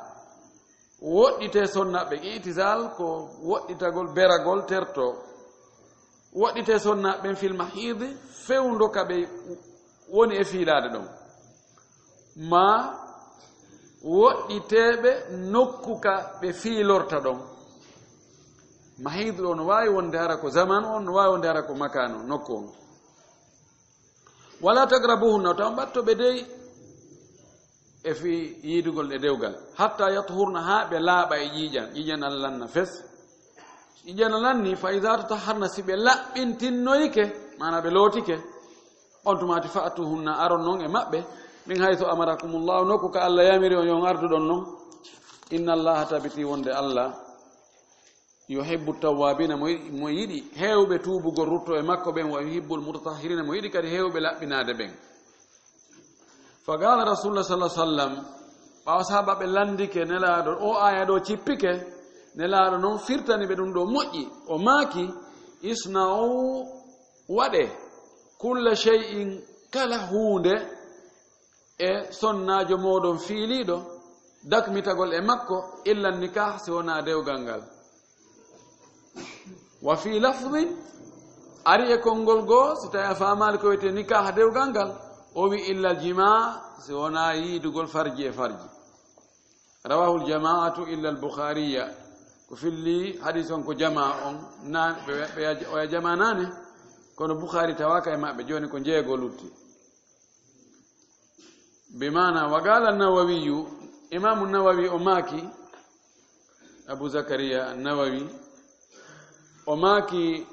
woɗɗite sonnaaɓe. I'tizal ko woɗɗitagol, beragol, terto. Woɗɗite sonnaaɓe fil mahidi, fewndo ka ɓe woni e fiilaade ɗon. Ma woɗɗiteeɓe nokku ka ɓe fiilorta ɗon. Mahid ɗo no waawi wonde hara ko zaman on, no waawi wonde hara ko makaan on, nokku on. Wala taqrabuhunna, taw mbatto ɓe dey e fii yiidugol e dewgal. Hatta yatuhurna, haa ɓe laaɓa e ƴiiƴan. Ƴiiƴan an lanna fes. Ƴiiƴan an lanni, fa iza tatahharna, si ɓe laɓɓintinnoyike, maana ɓe lootike, on tumaati fa'tuhunna, aron non e maɓɓe, min haythu amarakumullahu, nokku ka Allah yamiri on yo on arduɗon non. Inna Allaha, tabiti wonde Allah, yuhibbu tawwabina, mo yiɗi, mo yiɗi heewɓe tuubugol rutto e makko ɓen, wa yuhibbul mutatahhirina, mo yiɗi kadi heewɓe laɓɓinaade ɓen. Fa qala Rasulullah sallallahu alaihi wasallam, ɓaawo sahaaba ɓe landike Nelaaɗo, o aaya ɗo cippike, Nelaaɗo non firtani ɓe ɗum ɗo moƴƴi. O maaki, isna'u, waɗe, kulla shay'in, kala huunde, e sonnaajo mooɗon fiiliiɗo, dakmitagol e makko, illa nikah, si wonaa dewgal ngal. Wa fi lafdin, ari e konngol goo, si tawi a faamaali ko wiyetee nikah dewgal ngal, o wi illa jima, si wonaa yiidugol farji e farji. Rawahul jamaatu illa al Bukhariya. Ko filli hadis on ko jamaa on, na, ɓe, ɓe, oya jamaa naane, kono Bukhari tawaaka e maɓɓe, jooni ko jeego lutti. Bi maana, wa qala Nawawiyu, Imaamu Nawawi o maaki, Abu Zakariya Nawawi, o maaki,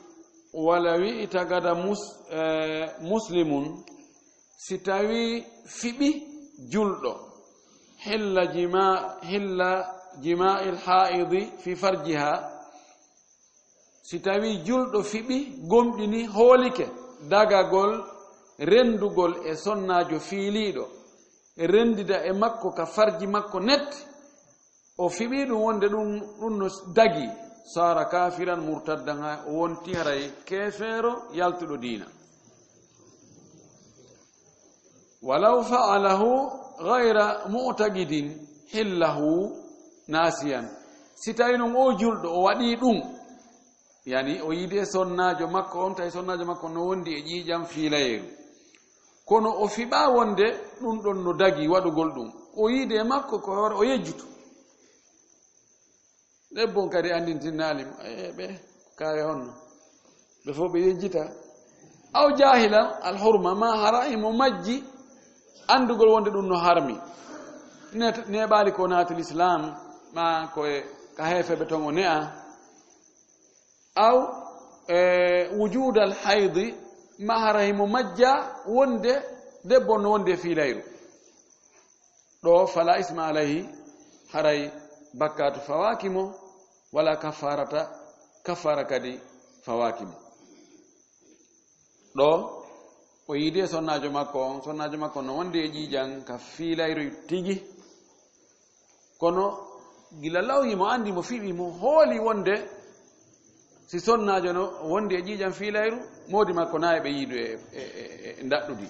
wala wi itagada mus-, eh, muslimun, si tawi fiɓi julɗo, hilla jima-, hilla jima'il haidi fi farjiha, si tawi julɗo fiɓi, gomɗini, hoolike dagagol renndugol e sonnaajo fiiliiɗo, renndida e makko ka farji makko net, o fiɓi ɗum wonde ɗum, ɗum no dagi, saara kaafiran murtaddan, o wonti haray keefeero yaltuɗo diina. Walaw fa'alahu ghayra mu'taqidin hillahu nasiyan. Si tawi non o julɗo o waɗi ɗum, yani o yiide sonnaajo makko on, tawi sonnaajo makko no wondi e ƴiiƴam fiilayeeru. Kono o fiɓa wonde ɗum ɗon no dagi waɗugol ɗum. O yiide makko ko hoore o yejjutu. Ɗebbon kadi anndintinnaali mo, e ɓe kaawe honno? Ɓe fof ɓe yejjita. Aw jaahilan alhurma, ma hara himo majji anndugol wonde ɗum no harmi. Ne-, neeɓaali ko naati lislaam, ma ko e ka heefeɓe ton o ne'a. Aw, e, wujudal haydi, ma hara himo majja wonde debbo no wonde fiilayru. Ɗo fala isma alayhi, haray bakkaatu fawaaki mo, wala kafarata, kafara kadi fawaaki mo. Ɗo o yiide sonnaajo makko on, sonnaajo makko no wondi e ƴiiƴan ka fiilayru tigi. Kono gila law himo anndi mo fiɓi mo hooli wonde si sonnaajo no wondi e ƴiiƴan fiilayru, moodi makko na e ɓe yiidu e, e, e, e ndaɗɗudi.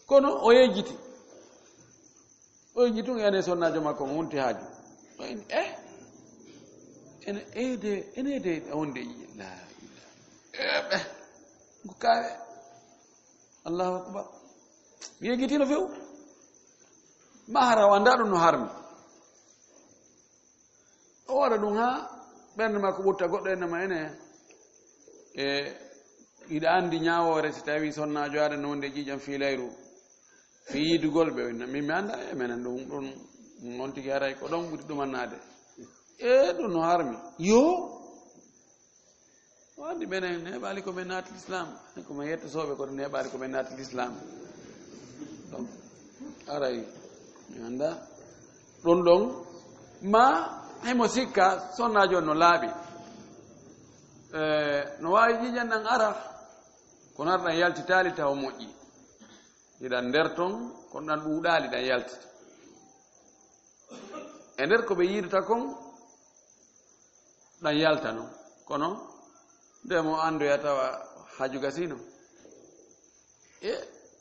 Kono o yejjiti. O yejjiti tun ene sonnaajo makko mo wonti haaju. O en, eh? Ene eyde, ene eyde a wondi e ƴiiƴan. La ilaha. Eh, ɓe. Ko kaawe. Allahu akbar. Mi yejjitino few. Ma hara o anndaa ɗum no harmi. O waɗa ɗum haa ɓernde makko ɓurta goɗɗo ene ma ene. E, iɗa anndi ñaawoore si tawi sonnaajo aɗa no wondi e ƴiiƴan fiilayru. Fi yiidugol ɓe, min mi anndaa e menen ɗum, ɗum, ɗum on tigi haray ko ɗon ɓuri ɗumannaade. E, ɗum no harmi. Yo. O anndi menen neeɓaali ko men naati lislaam. Ko men yetto sooɓe ko neeɓaali ko men naati lislaam. Donc, aray, mi anndaa. Ɗum ɗon, ma himo sikka sonnaajo on no laaɓi. E, no waawi ƴiiƴan ɗan ara, kono ara ɗan yaltitaali tawa moƴƴi. Iɗan nder ton, kono ɗan ɗuuɗaali ɗan yaltita. E nder ko ɓe yiidata kon, ɗan yaltano. Kono, nde mo anndoya tawa haaju gasino. E,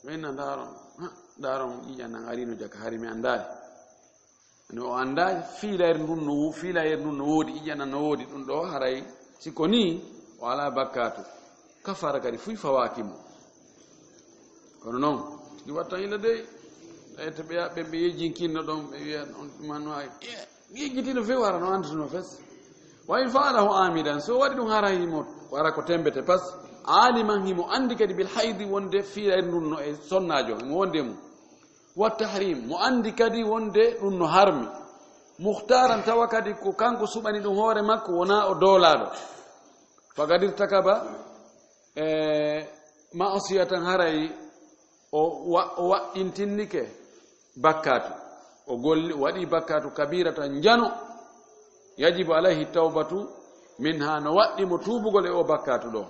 min na ndaaron, ha, ndaaron ƴiiƴan nan arino jaka, hari mi anndaali. No o anndaa fiilayre ndun no wo-, fiilayre ndun no woodi, ƴiiƴan nan no woodi ɗum ɗo, haray si ko nii, o alaa bakkaatu. Kafaara kadi fuy fawaaki mo. Kono non, ɗi wattan ila dey, ɓe, ɓe, ɓe, ɓe yejjinkinno ɗon, ɓe wiya on ɗum no ay, e, yejjitino few hara no andutuno fes. Wa in fa'alahu amidan, so waɗi ɗum hara himo, wara ko tembete pas, Aliman, himo anndi kadi bil haydi, wonde fiilayru ndun no e sonnaajo, himo wondi e mum. Wa tahrim, mo anndi kadi wonde ɗum no harmi. Mukhtaran, tawa kadi ko kanko suɓani ɗum hoore makko, wonaa o doolaaɗo. Faqad irtakaba, e, ma'siyatan, haray o wa-, o waɗɗintinnike bakkaatu. O golli, o waɗi bakkaatu kabiratan, njano. Yajibu alayhi tawbatu minha, no waɗɗi mo tuubugol e o bakkaatu ɗo.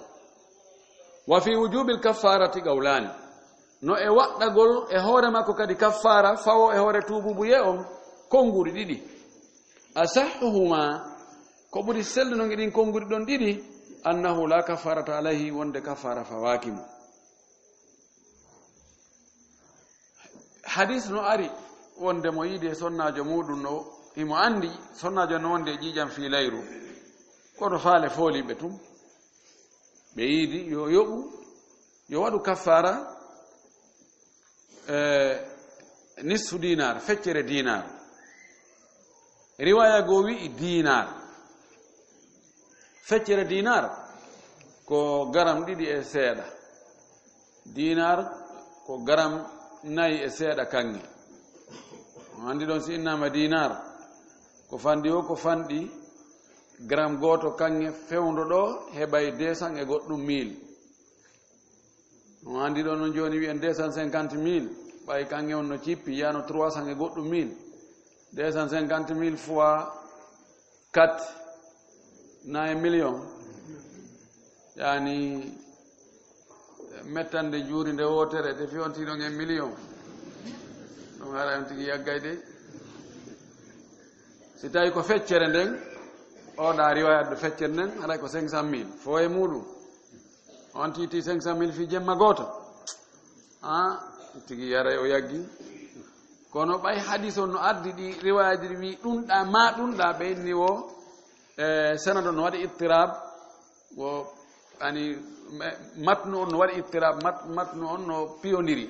Wa fi wujubil kaffarati qawlani. No e waɗɗagol e hoore makko kadi kaffaara fawo e hoore tuububuye on, konguɗi ɗiɗi. Asahhuhuma, ko ɓuri sellunoge ɗin konguɗi ɗon ɗiɗi, annahu la kaffarata alayhi, wonde kaffaara fawaaki mo. Hadis no ari wonde mo yiidi e sonnaajo muɗum, no himo anndi sonnaajo no wondi e ƴiiƴam fiilayru, kono faale fooliiɓe tun. Ɓe yiidi yo yoɓu, yo waɗu kaffaara, e, nisfu dinar, feccere dinar. Riwaya goo wi'i dinar. Feccere dinar ko garam ɗiɗi e seeɗa. Dinar ko garam nayi e seeɗa kaŋŋe. On anndi ɗon si innama dinar, ko fanɗi o, ko fanɗi garam gooto kaŋŋe fewndo ɗo heɓay deux cents e goɗɗum mille. On anndi ɗon non jooni wi'en deux cent cinquante mille, ɓay kaŋŋe on no cippi, yano trois cents e goɗɗum mille. Deux cent cinquante mille fois quatre, na e million. Yani, mettande juuri nde wootere, te fi on tiiɗon e million. Ɗum haray on tigi yaggay de. Si tawi ko feccere nden, o ɗa riwayat ɗo feccere nden, haray ko cinq cent mille. Fo e muɗum. On tiiti cinq cent mille fi jemma gooto. Ah, tigi yaray o yaggi. Kono ɓay hadis on no ardi ɗi riwayaaji ɗi wi ɗun ɗa, ma ɗun ɗa, ɓe inni wo, e, sanad on no waɗi ittirab, wo, ani, me-, matnu on no waɗi ittirab, mat-, matnu on no piyondiri.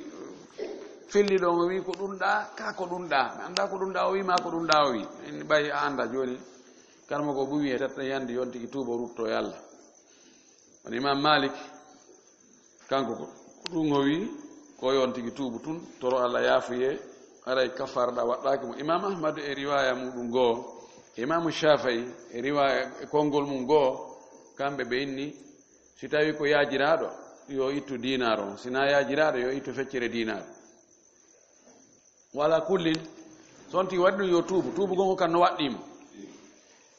Filli ɗon o wi ko ɗun ɗa, ka ko ɗun ɗa. Mi annda ko ɗun ɗa o wi, ma ko ɗun ɗa o wi. Inni ɓay a annda jooni. Karma ko bumi e tatta yandi yon tigi tuubo rutto e Allah. On Imam Malik, kanko ko, ko ɗum o wi, ko yon tigi tuubu tun, toro Allah yaafuye, haray kafarɗa waɗɗaaki mo. Imam Ahmad e riwaya muɗum goo, Imam Shafi'i e riwaya e konngol mum goo, kamɓe ɓe inni, si tawi ko yaajiraaɗo, yo ittu dinar on, si na yaajiraaɗo, yo ittu feccere dinar. Wala kullin, so on tigi waɗi ɗum yo tuubu, tuubu gongo kan no waɗɗii mo.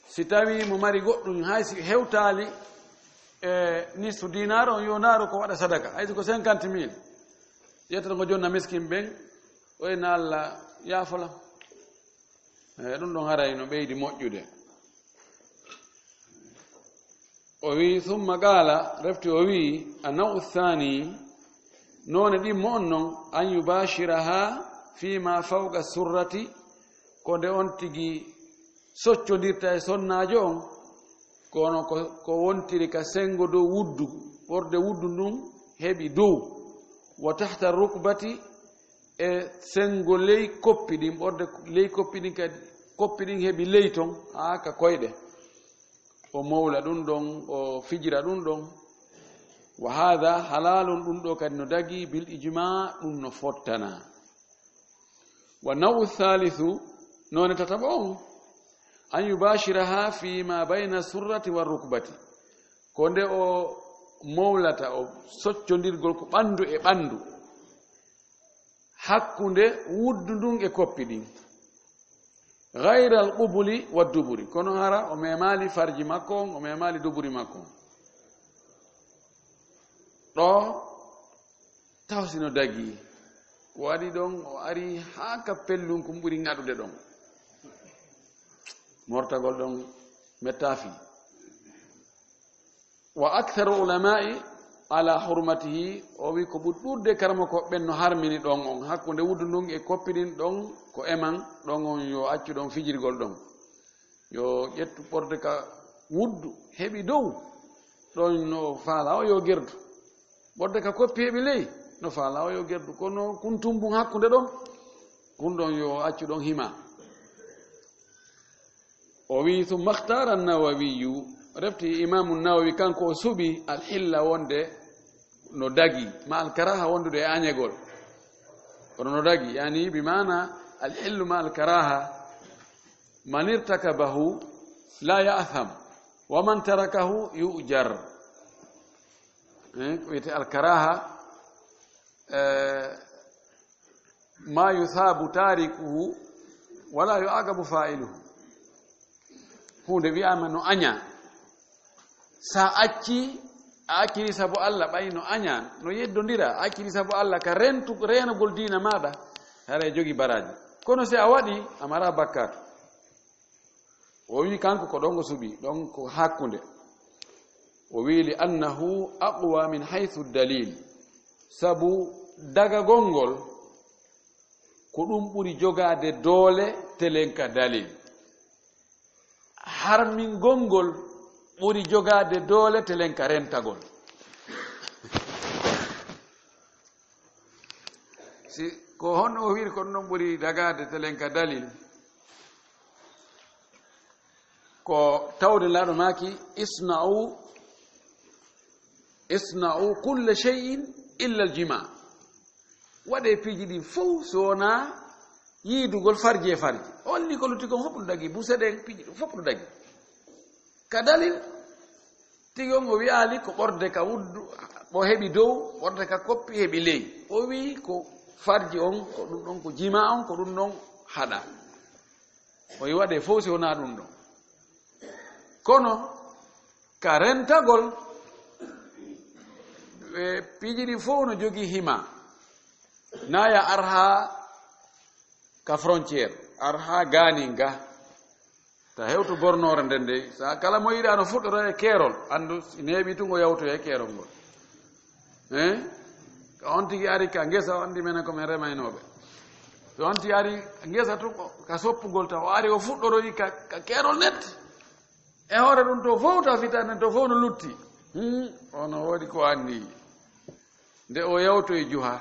Si tawi mo mari goɗɗum, hay si hewtaali e nisfu dinar on, yo ndaaru ko waɗa sadaka, hay si ko cinquante mille, yettata ngo jonna miskin ɓen, o inna Allah yaafola. E, ɗum ɗon haray no ɓeydi moƴƴude. O wi, summa qaala, refti o wi, a naw thani, noone ɗimmo on non, an yubashiraha fima fawqa surrati, ko nde on tigi soccondirta e sonnaajo on, kono ko, ko wontiri ka sengo dow wuddu, ɓorde wuddu ndun heɓi dow, wa tahta rukbati, e sengo ley koppi ɗin, ɓorde ley koppi ɗin kadi, koppi ɗin heɓi ley ton, haa ka koyɗe. O mowla ɗum ɗon, o fijira ɗum ɗon. Wa haada halaalun, ɗum ɗo kadi no dagii, bil ijmaa, ɗum no fottana. Wa nawu thaalithu, noone tataɓo on, an yubashiraha fi ma bayna surrati wa rukbati. Ko nde o mowlata, o soccondirgol ko ɓanndu e ɓanndu. Hakkunde wuddu ndun e koppi ɗin. Ghayral qubuli wa duburi. Kono hara o memaali farji makko on, o memaali duburi makko on. Ɗo tawsi no dagii. Ko waɗi ɗon, o ari haa ka pellun kun ɓuri ŋaɗude ɗon. Mortagol ɗon mettaafi. Wa aktharu ulama'i ala hurmatihi, o wi ko ɓuri ɗuuɗude karamoko ɓen no harmini ɗon on, hakkunde wuddu ndun e koppi ɗin ɗon, ko eman ɗon on yo accu ɗon fijirgol ɗon. Yo ƴettu ɓorde ka wuddu heɓi dow, ɗon no faala o yo gerdu. Ɓorde ka koppi heɓi ley, no faala o yo gerdu. Kono kun tumbun hakkunde ɗon, kun ɗon yo accu ɗon hima. O wi, summa ikhtara Nawawiyu, refti Imaamu Nawawi, kanko o suɓi al-hilla wonde no dagi, ma al karaha wondude e añegol. Kono no dagi, yani bi maana al hillu ma al karaha, man irtakabahu la ya'tham, wa man tarakahu yu'jar. Eh, ko wiyete al karaha, eh, ma yusabu tarikuhu wala yu'aqabu fa'iluhu. Huunde wi'aama no aña. Sa acci, a acciri sabu Allah, ɓay no aña, no yeddondira, a acciri sabu Allah ka rentu-, reenagol diina maaɗa, haray jogi baraaji. Kono si a waɗi, a mara bakkaatu. O wi kanko ko ɗon o suɓi, ɗon ko hakkunde. O wi li annahu aqwa min haythu dalil. Sabu dagagol ngol, ko ɗum ɓuri jogaade doole telen ka dalil. Harmingol ngol ɓuri jogaade doole telen ka rentagol. Si ko honno o wiiri ko ɗum ɗon ɓuri dagaade telen ka dalil, ko tawde laaɗo maaki, "Isna'u, isna'u kulla shay'in illa al-jima." Waɗee piiji ɗin fow so wonaa yiidugol farji e farji. Holli ko lutti kon fof no dagi, buse ɗen, piiji ɗum fof no dagi. Ka dalil, tigi on o wi'aali ko ɓorde ka wuddu, o heɓi dow, ɓorde ka koppi, heɓi ley. O wi'i ko farji on, ko ɗum ɗon, ko jima on, ko ɗum ɗon haɗa. O yi waɗee fof si wonaa ɗum ɗon. Kono, ka rentagol, e piiji ɗi fof no jogii hima. Naya arha ka frontière, arha gaanin ga. Ta hewtu gornoore nden dey, sa kala mo yiɗaa no fuɗɗora e keerol, anndu si neeɓi tun o yawtoya e keerol ngol. Eh? Ka on tigi ari ka ngesa, on di menen ko men remaynooɓe. So on tigi ari ngesa tun, o, ka soppugol taw, o ari o fuɗɗoroyi ka, ka keerol net. E hoore ɗum to fof, ta fita nden to fof no lutti. Hmm, ono woodi ko anndi. Nde o yawtoyi juha.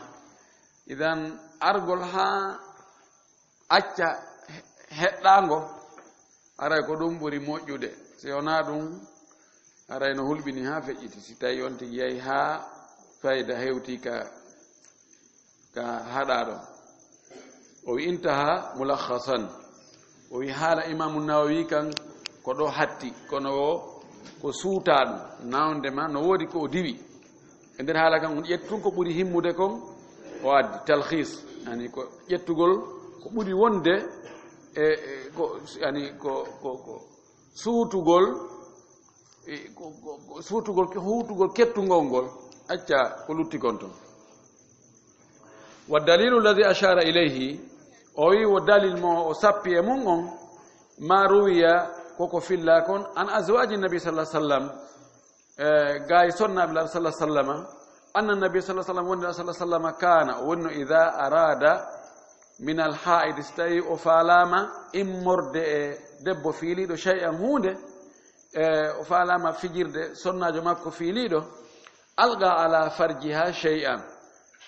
Idan argol haa acca he-, heɗɗaango, aray ko ɗum ɓuri moƴƴude. Si wonaa ɗum, aray no hulɓini haa feƴƴiti. Si tawi on tigi yahi haa fayda hewti ka, ka haɗa ɗon. O wi intaha mulakhasan. O wi haala Imaamu Nawawi kan ko ɗo hatti, kono o ko suutaa ɗum. Nawnde ma no woodi ko o diwi. E nder haala kan, on ƴettu ko ɓuri himmude kon, o addi talhiis, yani ko ƴettugol ko ɓuri wonde e, e, ko, yani ko, ko, ko suutugol, e, ko, ko, ko suutugol, huutugol kettungol ngol, acca ko lutti kon ton. Wa dalilu alladhi ashara ilayhi, o wi wo dalil mo o sappi e mum on, ma ruwiya, koko filla kon, an azwaji nabi sallallahu alaihi wasallam, e, gaay sonnaaɓe Laaɗo sallallahu alaihi wasallama, anna nabi sallallahu alaihi wasallam, wonde Laaɗo sallallahu alaihi wasallama, kana, o wonno, idha arada min al haid, si tawi o faalama immorde e debbo fiiliiɗo shay'an huunde, e, o faalama fijirde sonnaajo makko fiiliiɗo, alqa ala farjiha shay'an,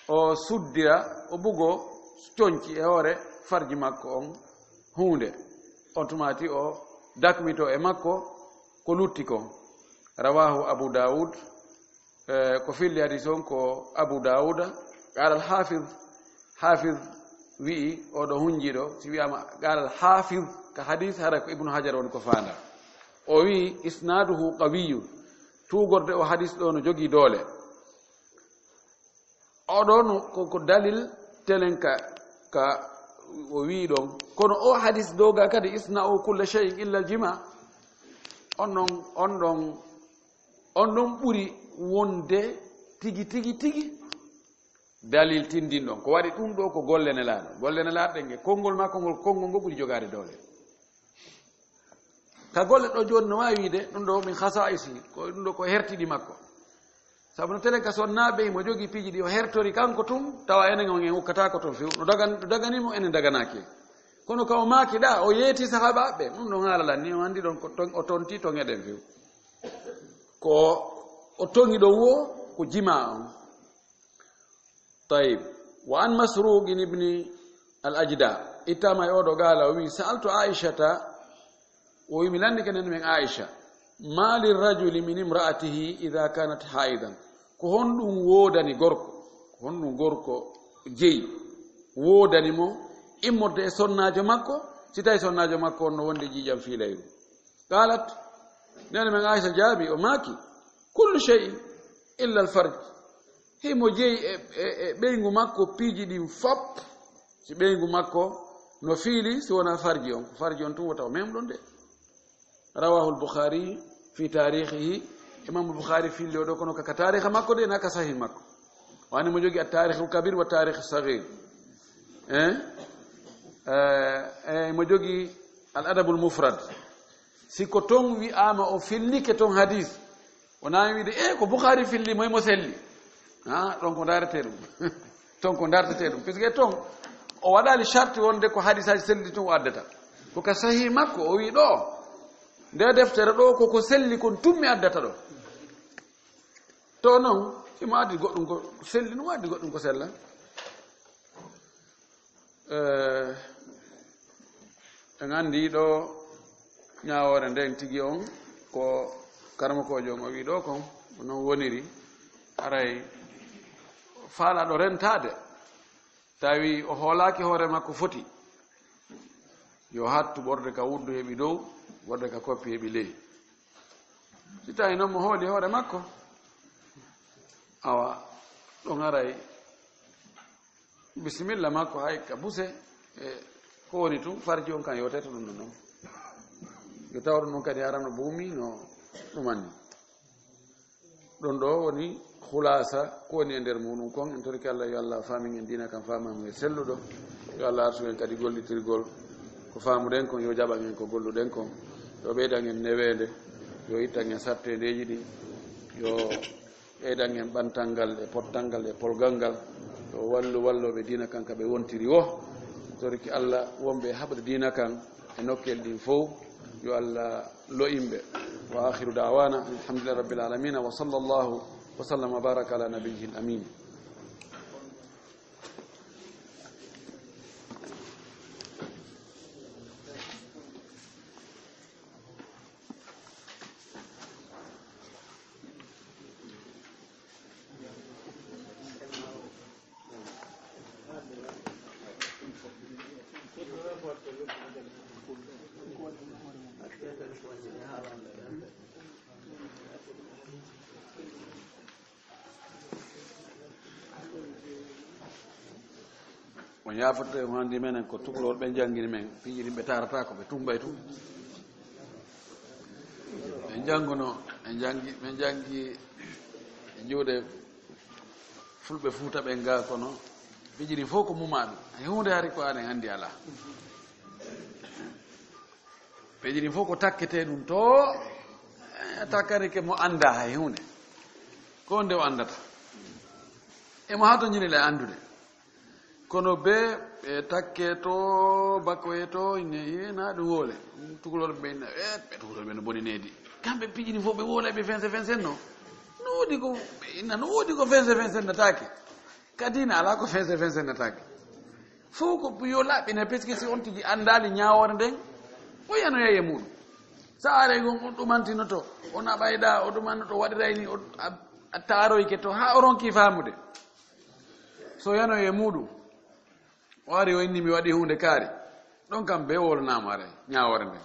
o suddira, o bugo conci e hoore farji makko on huunde, on tumaati o dakmito e makko ko lutti kon. Rawahu Abu Dawud, e, ko filli hadis on ko Abu Dawuda. Qala al-Hafiz, Hafiz wi'i, oɗo hunjiɗo, si wi'ama qala al-Hafiz ka hadis, hara ko Ibnu Hajar woni ko faanda. O wi'i, isnaduhu qawiyyun, tuugorde o hadis ɗo no jogii doole. Oɗo no ko, ko dalil telen ka, ka o wi'i ɗon. Kono o hadis doga kadi, isna'u kulla shay'in illa al-jima. On ɗon, on ɗon, on ɗon ɓuri wonde tigi, tigi, tigi dalil tindin ɗon. Ko waɗi ɗum ɗo ko golle Nelaaɗo. Golle Nelaaɗo ɗen, e konngol makko ngol, konngol ngol ɓuri jogaade doole. Ka golle ɗo jooni no waawi wiide, ɗum ɗo min khasa'isi, ko ɗum ɗo ko hertiɗi makko. Sabu no telen ka sonnaaɓe, mo jogii piiji ɗi o hertori kanko tun, tawa enen on en ukkata ko ton few. No dagan-, no dagani mo, enen daganaaki. Kono ka o maaki ɗa, o yeeti sahaabaaɓe, ɗum ɗon haala lan ni, o anndi ɗon ko ton, o tonti, ton eɗen few. Ko o toŋi ɗon wo, ko jima on. Tayyib. Wa an Masruq ibn al-Ajda. Ittama e oɗo gaala, o wi, sa'altu Aishata, o wi, mi lannike nen men Aisha, ma lirrajuli min imra'atihi idha kanat haidan. Ko honɗum woodani gorko? Ko honɗum gorko jeyi woodani mo immorde e sonnaajo makko, si tawi sonnaajo makko on no wonde ƴiiƴam fiilayru? Qalat, neene men Aisha jaabi, o maaki, kullu shay'in illa al-farj. Himo jeyi e, e, e ɓeyngu makko piiji ɗin fop. Si ɓeyngu makko no fiili, si wona farji on, ko farji on tun wota o memɗon de. Rawahu al-Bukhari fi tarihihi. Imam Bukhari filli o ɗo kono ka, ka tariha makko de, na ka sahih makko. Wani mo jogi at-Tarikhul Kabir wa Tarikh Saghir. Eh? Eh, eh, mo jogi Al-Adabul Mufrad. Si ko ton wi'ama o fillike ton hadis, o nami wiide, "Eh, ko Bukhari filli mo, mo selli." Ha, ɗon ko ndaretee ɗum. Ton ko ndaretee ɗum. Puisque ton, o waɗali sharti wonde ko hadisaji selli tun o addata. Ko ka sahih makko, o wi ɗo, nde deftere ɗo, ko ko selli kon tun mi addata ɗo. To non, himo addi goɗɗum ko selli, no addi goɗɗum ko sella. Eh, en anndi ɗo ñaawoore nden tigi on ko karamokoojo on o wi ɗo kon, ko non woniri. Haray faalaɗo rentaade, tawi o hoolaaki hoore makko foti, yo hattu ɓorde ka wuddu heɓi dow, ɓorde ka koppi heɓi ley. Si tawi non mo hooli hoore makko, awa, ɗon haray bisimilla makko hay ka buse, e ko woni tun, farji on kan yewtete ɗum ɗon non. Yo tawa ɗum ɗon kadi harano buumi no ɗumanni. Ɗum ɗo woni khulasa ko woni e nder muɗum kon. En torike Allah, yo Allah faamin en diina kan faamamu e selluɗo. Yo Allah artu en kadi gollitirgol ko faamuɗen kon, yo jaɓan en ko golluɗen kon. Yo ɓeydan en neweende, yo ittan en sattendeeji ɗin. Yo ɓeydan en ɓantal ngal e pottal ngal e polgal ngal. Yo wallu wallooɓe diina kan ka ɓe wontiri wo. Toriki Allah wonɓe e haɓde diina kan e nokkel ɗin fow, yo Allah lo'imɓe. Wa akhiru da'wana alhamdulillahi rabbil alamin, wa sallallahu wa sallam wa baraka ala nabiyyil amin. On yaafoto e handi menen ko tukulor ɓe janngini men piiji ɗin ɓe tarata ko ɓe tumbay tun. Ɓe jannguno, ɓe janngi, ɓe janngi e juuɗe fulɓe Fuuta ɓen ga kono piiji ɗin fof ko mumaɗum. Hay huunde hari ko anen anndi alaa. Peeje ɗin fof ko takketee ɗum to, eh, takkanike mo anndaa hay huunde. Ko nde o anndata. Emo hatonjini le anndude. Kono be, ɓe takke to, bakkoye to, ine, ine, na ɗum woole. Tukulor ɓe, ina, eh, ɓe tukulor ɓe no boni needi. Kamɓe piiji ɗin fof ɓe woolay ɓe fense fense no. No woodi ko, ina, no woodi ko fense fense no taake. Kadi na alaa ko fense fense no taake. Fof ko yo laaɓine, parce que si on tigi anndaali ñaawoore nden, o yanoyay e muɗum. Sa aray gon, on ɗumantinoto, on aɓayɗa, o ɗumannoto, o waɗiray ni, o, a, a taaroyke to, haa o ronki faamude. So yanoy e muɗum, o ari o inni mi waɗi huunde kaari. Ɗon kam be wolanaama aray, ñaawoore nden.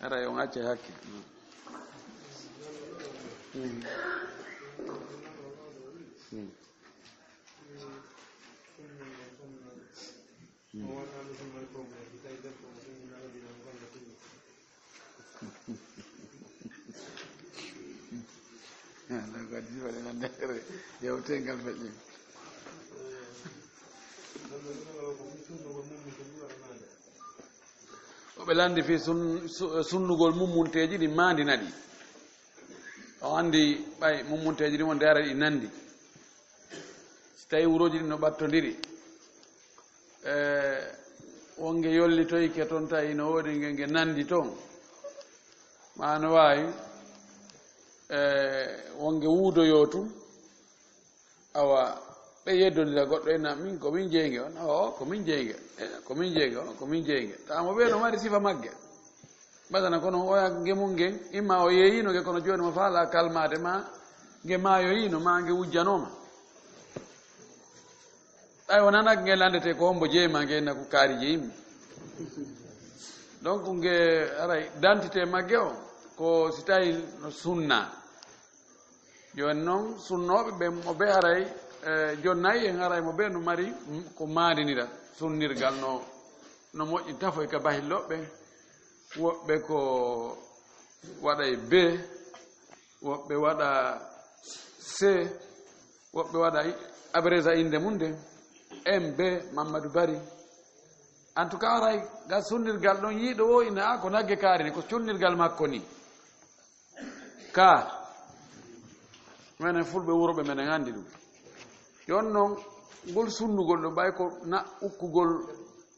Aray on acca hakke. Mm. Mm. Yewtengal feƴƴi. O ɓe lanndi fii sun-, su-, sunnugol mummunteeji ɗi maandi naɗi. O anndi ɓay mummunteeji ɗi wonde ara ɗi nandi. Si tawi wurooji ɗin no ɓattondiri, e, wonge yollitoyke toon, tawi no woodi nge, nge nandi toon, ma no waawi, e, wonge wuudoyoo tun, awa, ɓe yeddondira goɗɗo ena, "Min ko min jeyi nge," on, "Oo, ko min jeyi nge, e, ko min jeyi nge, oo, ko min jeyi nge." Tawa mo ɓe no mari sifa magge. Mbasana kono o oya nge mum ngen, imma o yeeyino nge kono jooni mo faalaa kalmaade ma, Nge maayoyiino, maa nge wujjanooma. Ɓay o nanake nge landetee ko hombo jeyi ma, nge naku kaari jeyi mi. Donc nge aray dantite magge o, ko si tawi no sunna. Jooni noon, sunnooɓe ɓe, mo ɓe haray, eh, jonnayi en haray mo ɓe no mari, mm, ko maandinira sunnirgal no, no moƴƴi tafoy ka bahilloɓe. Woɓɓe ko waɗa e bee, woɓɓe waɗa see, woɓɓe waɗa i-, abreza innde mum nde, M B Mamadou Bari. En tout cas, haray ga sunnirgal ɗon yiiɗo o ina a ko nagge kaari ni, ko sunnirgal makko ni. Ka, menen fulɓe wuro ɓe, menen anndi ɗum. Yon noon, ngol sunnugol ɗo ɓay ko na ukkugol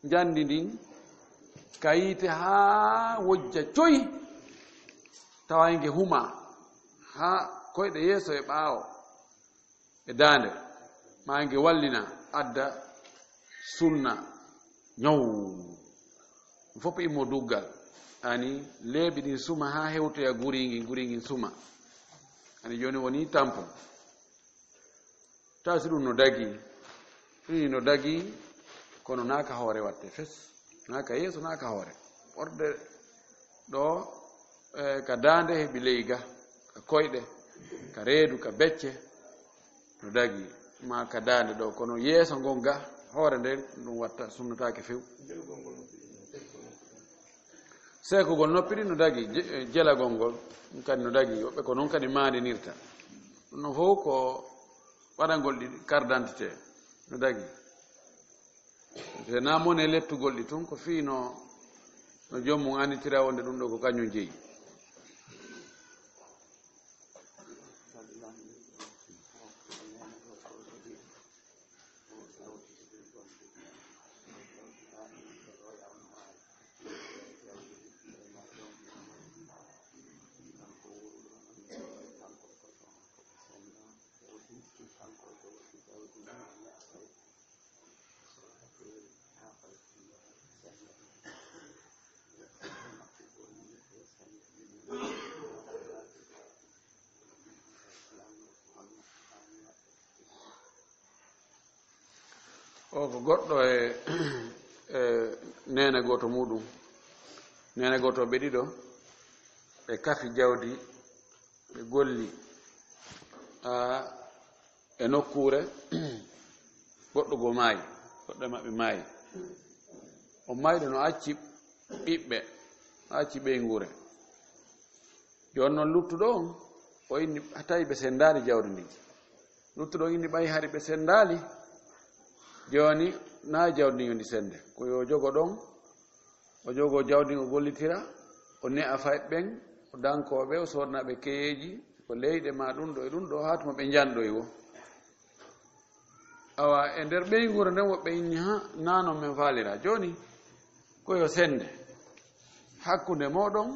njandi ndin ka yiite haa wojja coy, tawa nge huma haa koyɗe yeeso e ɓaawo e daande, maa nge wallina adda sunna ñaw. Fof immo duggal. Ani leeɓi ɗin suma haa hewtoya guriingin, guriingin suma. Ani jooni woni tampon. Tawa si ɗum no dagii, ɗum no dagii, kono naa ka hoore watte fes, naa ka yeeso, naa ka hoore. Ɓorde ɗo, eh, ka daande heɓi ley ga, ka koyɗe, ka reedu, ka becce, no dagii, maa ka daande ɗo, kono yeeso ngon ga, hoore nden, ɗum watta, sunnataake few. Seekugol noppi ɗin no dagii, je-, jelagol ngol, ɗum kadi no dagii, woɓɓe ko noon kadi maandinirta. Ɗum ɗon fof ko waɗangol ɗi carte d'identité, no dagii. Te naa mone lettugol ɗi tun, ko fii no, no joom mum annditira wonde ɗum ɗo ko kañum jeyi. O ko goɗɗo e, e neene gooto muɗum. Neene gooto ɓe ɗiɗo, ɓe kafi jawdi, ɓe golli, aa, e nokkuure, goɗɗo goo maayi, goɗɗo e maɓɓe maayi. O mayɗo no acci ɓiɓɓe, no acci ɓeynguure. Jooni noon luttuɗo on, o inni tawi ɓe senndaali jawdi ndin. Luttuɗo on inni ɓay hari ɓe senndaali, jooni naa jawdi ndin yo ndi sennde. Ko yo jogo ɗon, o jogoo jawdi ndin o gollitira, o ne'a fay ɓen, o dankoo ɓe, o soodna ɓe keyeeji, ko leyɗe maa ɗum ɗo e ɗum ɗo, haa tuma ɓe njanɗoy wo. Awa, e nder ɓeynguure nden woɓɓe inni, ha, naa non men faalira. Jooni, ko yo sennde hakkunde mooɗon,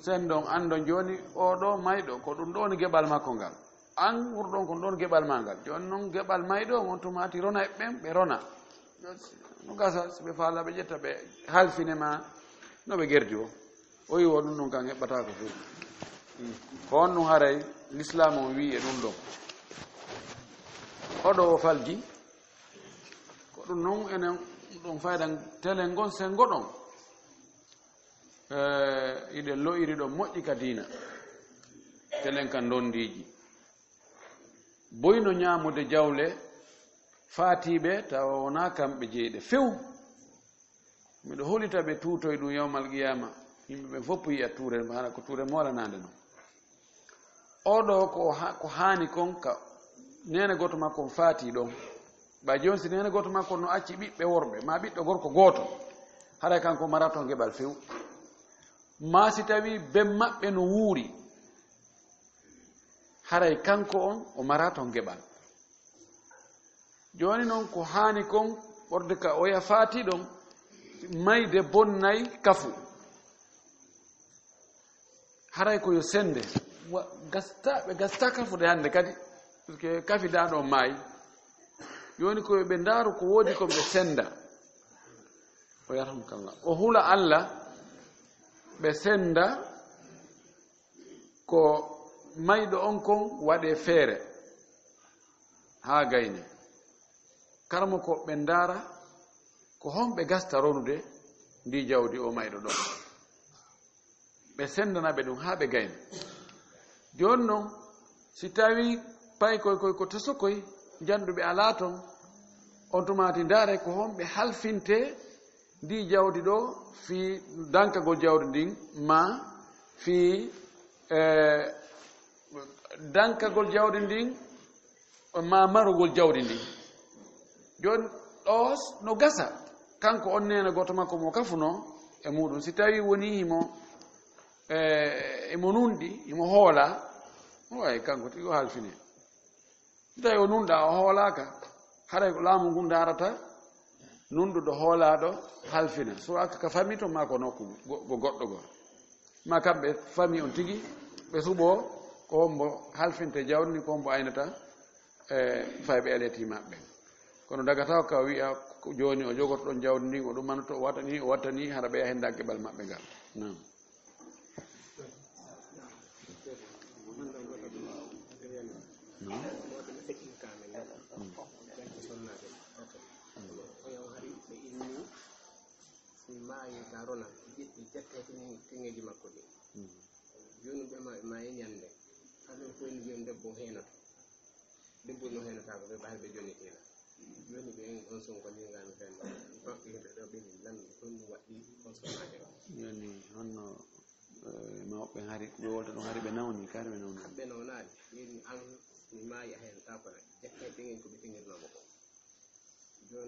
senndon, anndon jooni, oo ɗoo mayɗo, ko ɗum ɗoo woni geɓal makko ngal. An wurɗon, ko ɗum ɗoo woni geɓal maa ngal. Jooni noon, geɓal mayɗo on, on tumaati rona e ɓen, ɓe rona. No gasa, si ɓe faala, ɓe ƴetta, ɓe halfine ma, no ɓe gerdi wo. O yi wo ɗum ɗum kan heɓɓataako fof. Ko on ɗum haray lislaam on wii e ɗum ɗon. Oɗo o falji, ko ɗum noon enen ɗum fayda telen ngon senngo ɗon. Eh, iɗen lo'iri ɗon moƴƴi ka diina. Telen ka ndondiiji. Boyno ñaamude jawle faatiiɓe, tawa wonaa kamɓe jeyɗe few. Miɗo holita ɓe tuutoy ɗum yawmal qiyaama. Yimɓe ɓen fof yi'a tuure, hara ko tuure moolanaande non. Oo ɗoo ko ha-, ko haani kon ka neene gooto makko on faatii ɗon. Ɓay jooni si neene gooto makko on no acci ɓiɓɓe worɓe, maa ɓiɗɗo gorko gooto, haray kanko marato geɓal few. Maa si tawii ben maɓɓe no wuuri, haray kanko on o marato geɓal. Jooni noon ko haani kon, ɓorde ka oya faati ɗon, mayde bonnay kafu. Haray ko yo sennde. Wa-, gasta, ɓe gasta kafude hannde kadi, parce que kafi daa ɗo maayi. Jooni ko yo ɓe ndaaru ko woodi kon ɓe sennda. O yarhamukallah. O hula Alla, ɓe sennda ko Mayɗo on kon waɗee feere haa gayne. Karmo ko ɓe ndaara ko honɓe gasta ronude ndi jawdi o mayɗo ɗon. Ɓe senndana ɓe ɗum haa ɓe gayna. Jooni non, si tawii paykoy koy ko tosokoy, jannduɓe alaa ton, on tumaati ndaare ko honɓe halfinte ndi jawdi ɗo fii dankagol jawdi ndin, maa fii, eh, dankagol jawdi ndin, maa marugol jawdi ndin. Jooni ɗo no gasa, kanko on neene gooto makko mo kafuno e muɗum. Si tawii wonii himo, eh, himo nunɗi, himo hoola, waay kanko tigi o halfine. Si tawii o nunɗa, o hoolaaka, haray ko laamu ngun ndaarata, nunɗuɗo hoolaaɗo halfina. So aka ka fami to maa ko nokku go-, go goɗɗo goo. Maa kamɓe fami on tigi, ɓe suɓoo ko hombo halfinte jawdi ndin, ko hombo aynata, e, fayɓe aliyatiimaaɓe ɓen. Kono dagata ka wi'a ko jooni o jogoto ɗon jawdi ndin, o ɗumanoto, o watta nii, o watta nii, hara ɓe yaha hen dagge bal maɓɓe ngal. Naam. Naam. Si maayi ka rona, ƴetti, ƴetti teŋe-, teŋeeji makko ɗin. Mm. Jooni ɓe ma-, maayi ñande. Amin ko en jooni debbo heenata. Debbo no heenata ko ɓe ɓaade ɓe jonnitiila. Jooni ɓe en on son ko ni ngam fen. Bakki himɓe ɗo ɓe ni lan ko ni waɗi on son maaje. Jooni honno, eh, mawɓe hari, ɓe wolta ɗum hari ɓe nawni, kadi ɓe nawni. Ɓe nawnaali. Ɓe ni an mi maayi a heenata ko na. Ƴetti teŋeeji ko ɓe teŋirnoo mo ko.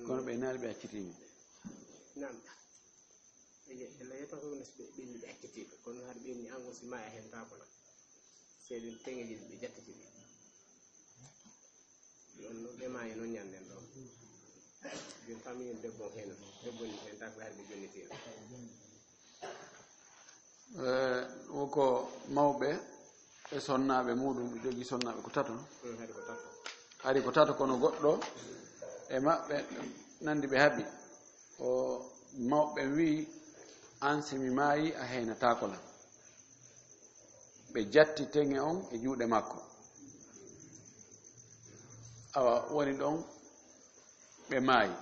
Kono ɓe naali ɓe accitiima. Naam. Ella yetta ko woni so ɓe ɓenni ɓe accitiiɓe. Kono haɗa ɓenni an on si maayi a hentaako na. Seeɗen teŋeji ɓe jattiti ɗi. Ɗon no ɓe maayi noon ñanden ɗo. Ɓe fami en debbo heno. Debbo ni hentaako haɗa ɓe jonnitiima. Eh, woko mawɓe e sonnaaɓe muɗum, ɓe jogii sonnaaɓe ko tato. Mm, hari ko tato. Hari ko tato, kono goɗɗo e maɓɓe nandi ɓe haɓi. O mawɓe wi'i, "An si mi maayi, a heynataako lan." Ɓe jatti teŋe on e juuɗe makko. Awa, woni ɗon ɓe maayi.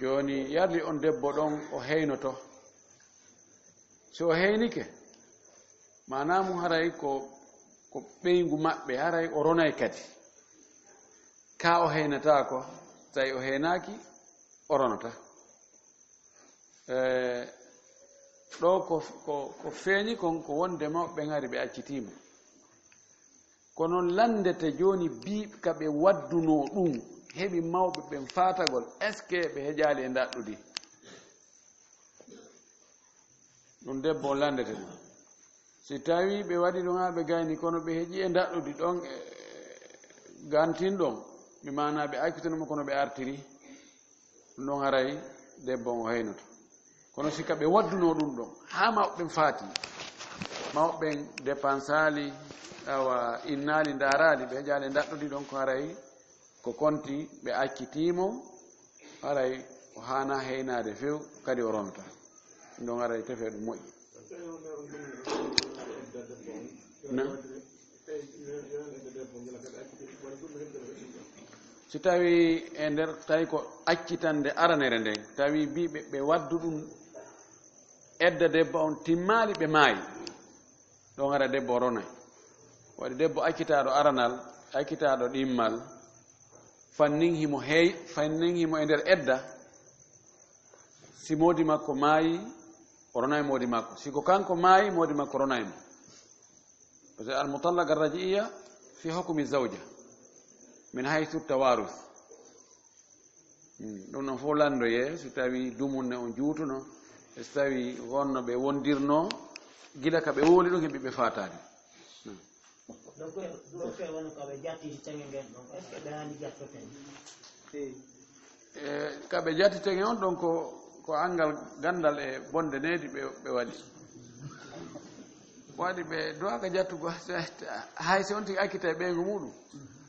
Jooni yarli on debbo ɗon o heynoto. Si o heynike, maanaa mum haray ko, ko ɓeyngu maɓɓe, haray o ronay kadi. Kaa o heynataako, tawi o heynaaki, o ronata. Eh, ɗo ko, ko, ko feeñi kon ko wonde mawɓe ɓen hari ɓe accitiima. Kono lanndete jooni bii ka ɓe waddunoo ɗum, heɓi mawɓe ɓen faatagol, est-ce que ɓe heƴaali e ndaɗɗudi? Ɗum debbo on lanndete ɗum. Si tawii ɓe waɗi ɗum haa ɓe gayni, kono ɓe heƴi e ndaɗɗudi ɗon, e gantin ɗon, mi maanaa ɓe accitano mo kono ɓe artiri, ɗum ɗon haray debbo on o heynoto. Kono si ka ɓe waddunoo ɗum ɗon, haa mawɓe ɓen faati, mawɓe ɓen depansaali, awa innaali, ndaaraali, ɓe heƴaali e ndaɗɗudi ɗon, ko haray ko konti ɓe accitii mo, haray o haanaa heynaade few, kadi o ronta. Ɗum ɗon haray tefee ɗum moƴƴi. Na? Si tawii e nder, tawi ko accitande aranere nden, tawi bii ɓe, ɓe waddu ɗum edda debbo on timmaali, ɓe maayi. Ɗon hara debbo o ronay. Waɗi debbo accitaaɗo aranal, accitaaɗo ɗimmal, fannin himo hey-, fannin himo e nder edda. Si moodi makko maayi, o ronay moodi makko. Si ko kanko maayi, moodi makko ronay mo. Parce que al-mutallaq ar-raj'iyya fi hukmi zawja min haythu tawarus. Hmm, ɗum ɗon fof lanndoyee, so tawii dumunne on juutuno, e so tawii wonno ɓe wondirno, gila ka ɓe wowli ɗum, heɓi ɓe faataade. Hmm. Donc, donc, woni ko ɓe jattiti teŋe ngen ɗon, est-ce que ɓe haani jatto teŋe? E, ka ɓe jatti teŋe on ɗon ko, ko anngal ganndal e bonde needi ɓe, ɓe waɗi. Waɗi ɓe duwaaka jattugo, hay si on tigi accita e ɓeyngu muɗum.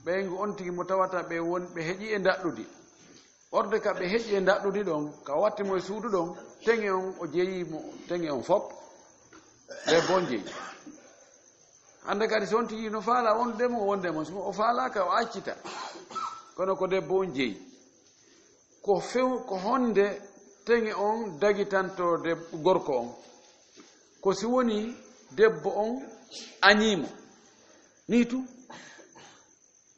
Ɓeyngu on tigi mo tawata ɓe won, ɓe heƴi e ndaɗɗudi. Orde ka ɓe heƴi e ndaɗɗudi ɗon, ka watti mo e suudu ɗon, teŋe on o jeyi mo, teŋe on fop, debbo on jeyi. Hannde kadi so on tigi no faala wonde mo, wonde mo. So o faalaaka, o accita. Kono ko debbo on jeyi. Ko few, ko honde teŋe on dagitanto deb-, gorko on? Ko si woni debbo on añiimo. Nii tu.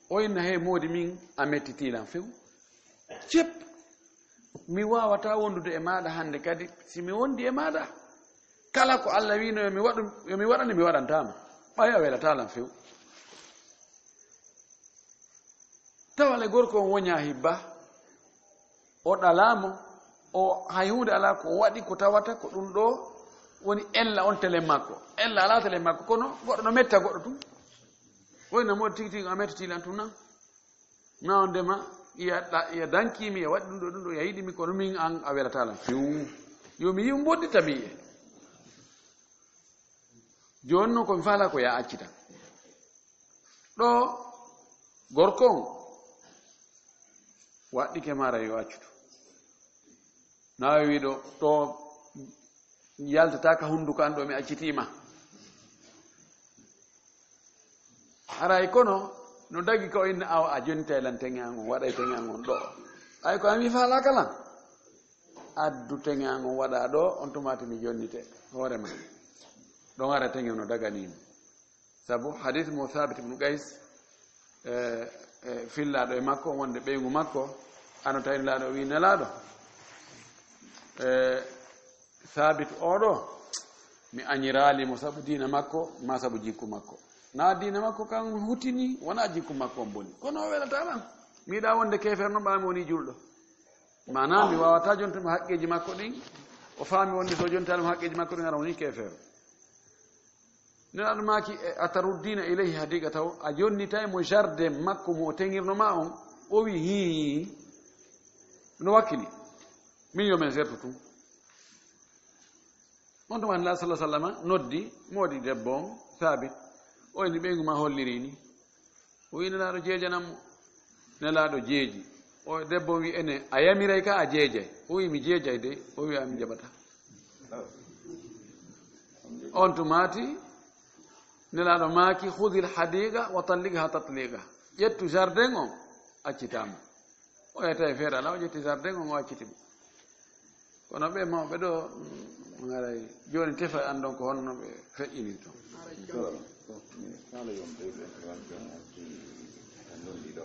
O inna, "Hey, moodi min a mettitii lan few. Cep, mi waawataa wondude e maaɗa hannde kadi. Si mi wondi e maaɗa, kala ko Alla wiino yo mi waɗu, yo mi waɗane, mi waɗantaama. Ɓay a welataa lan few." Tawa le gorko on woñaa hibba, o ɗalaamo, o hay huunde alaa ko o waɗi ko tawata ko ɗum ɗo woni ella on telen makko. Ella alaa telen makko, kono goɗɗo no metta goɗɗo tun. Woyna mo tigi tigi a mettitii lan tun nan. Na on ndema, iya ɗa-, iya dankii mi, iya waɗi ɗum ɗo, ɗum ɗo, iya yiɗi mi, kono min an a welataa lan. Fiw. Yo mi yiw mboɗɗita mi e. Jooni noon ko mi faalaa ko yaa accitan. Ɗo gorko on waɗɗike maara yo accutu. Na o wi ɗo, ɗo yaltata ka hunnduko an ɗo mi accitiima. Haray kono no dagi ko inna awa a jonitay lan teŋe an on, waɗay teŋe an on ɗo. Ay ko an wi faalaaka lan. Addu teŋe an on waɗa ɗo, on tumaati mi jonnite hoore ma. Ɗon hara teŋe no daganiimo. Sabu hadith mo Thabit ibn Qais, e, e, fillaaɗo e makko, wonde ɓeyngu makko, ano tawi Nelaaɗo o wi, "Nelaaɗo, e, Thabit oɗo, mi añiraali mo sabu diina makko, ma sabu jikku makko. Na diina makko kan hutini, wona jikku makko on boni. Kono o welataa lan. Mi yiɗaa wonde keefeero no ɓaami woni julɗo." Maanaam, mi waawataa jontude mo haqqeeji makko ɗin. O faami wonde so jontaali mo haqqeeji makko ɗin, hara woni keefeero. Nelaaɗo maaki, "E, ataruddiina ilayhi hadiiqatahu, a jonnitay mo jardin makko mo o teŋirno ma on?" O wi, "Hii, no wakkili. Min yo men sertu tun." On tuma Nelaaɗo sallallaahu alayhi wa sallama noddi moodi debbo on, Saabit. O inni, "Ɓeyngu ma holliri ni." O wi, "Nelaaɗo jeejanan mo." Nelaaɗo jeeji. O debbo wi, "Ene, a yamiray ka a jeejay?" O wi, "Mi jeejay de." O wi, "A mi jaɓata." On tumaati, Nelaaɗo maaki, "Khudhil hadiqa wa talliqha tatliqa." Ƴettu jardin on, accitaa mo. O yetta e feere alaa, o ƴetti jardin on, o acciti mo. Kono ɓe mawɓe ɗo, mm, haray jooni tefa an ɗon ko honno ɓe feƴƴinirto. Salaam. Ko mi faala yon ɓe ɓe wan ɓe mo ki tan ɗon ɗiɗo.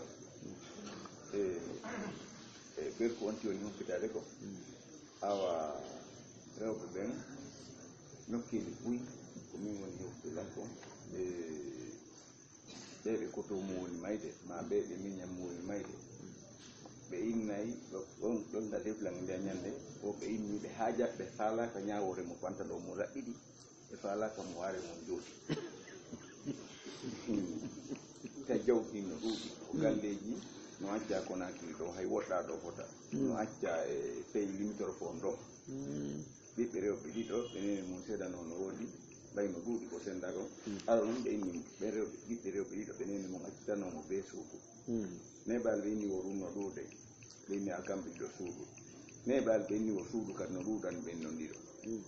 E, e, ɓerku on ti woni humpitaade ko. Awa rewɓe ɓen nokkeeli buy ko min woni hewtude lan ko. E, ɓe ɓe koto mo woni mayde, ma ɓe ɓe miñam mo woni mayde. Ɓe innay ɗo-, ɗon, ɗon da defla nde ñande, o ɓe inni ɓe haajat, ɓe faalaaka ñaawoore mo fanta ɗo mo raɓɓiɗi, ɓe faalaaka mo waare mo jooɗi. Ka jawdi no ɗuuɗi, ko galleeji no acca Konaakiri ɗo, hay woɗɗaa ɗo fota. No acca e pays limitrophe on ɗo. Ɓiɓɓe rewɓe ɗiɗo, ɓe neene mum seedano no woodi, ɓay no ɗuuɗi ko senndago. Ara ɗum ɓe inni ɓe rewɓe, ɓiɓɓe rewɓe ɗiɗo, ɓe neene mum accitano mo bee suudu. Neeɓal ɓe inni wo ɗum no ɗuuɗe, ɓe inni a kamɓe ɗiɗo suudu. Neeɓal ɓe inni wo suudu kadi no ɗuuɗan ɓen non ɗiɗo.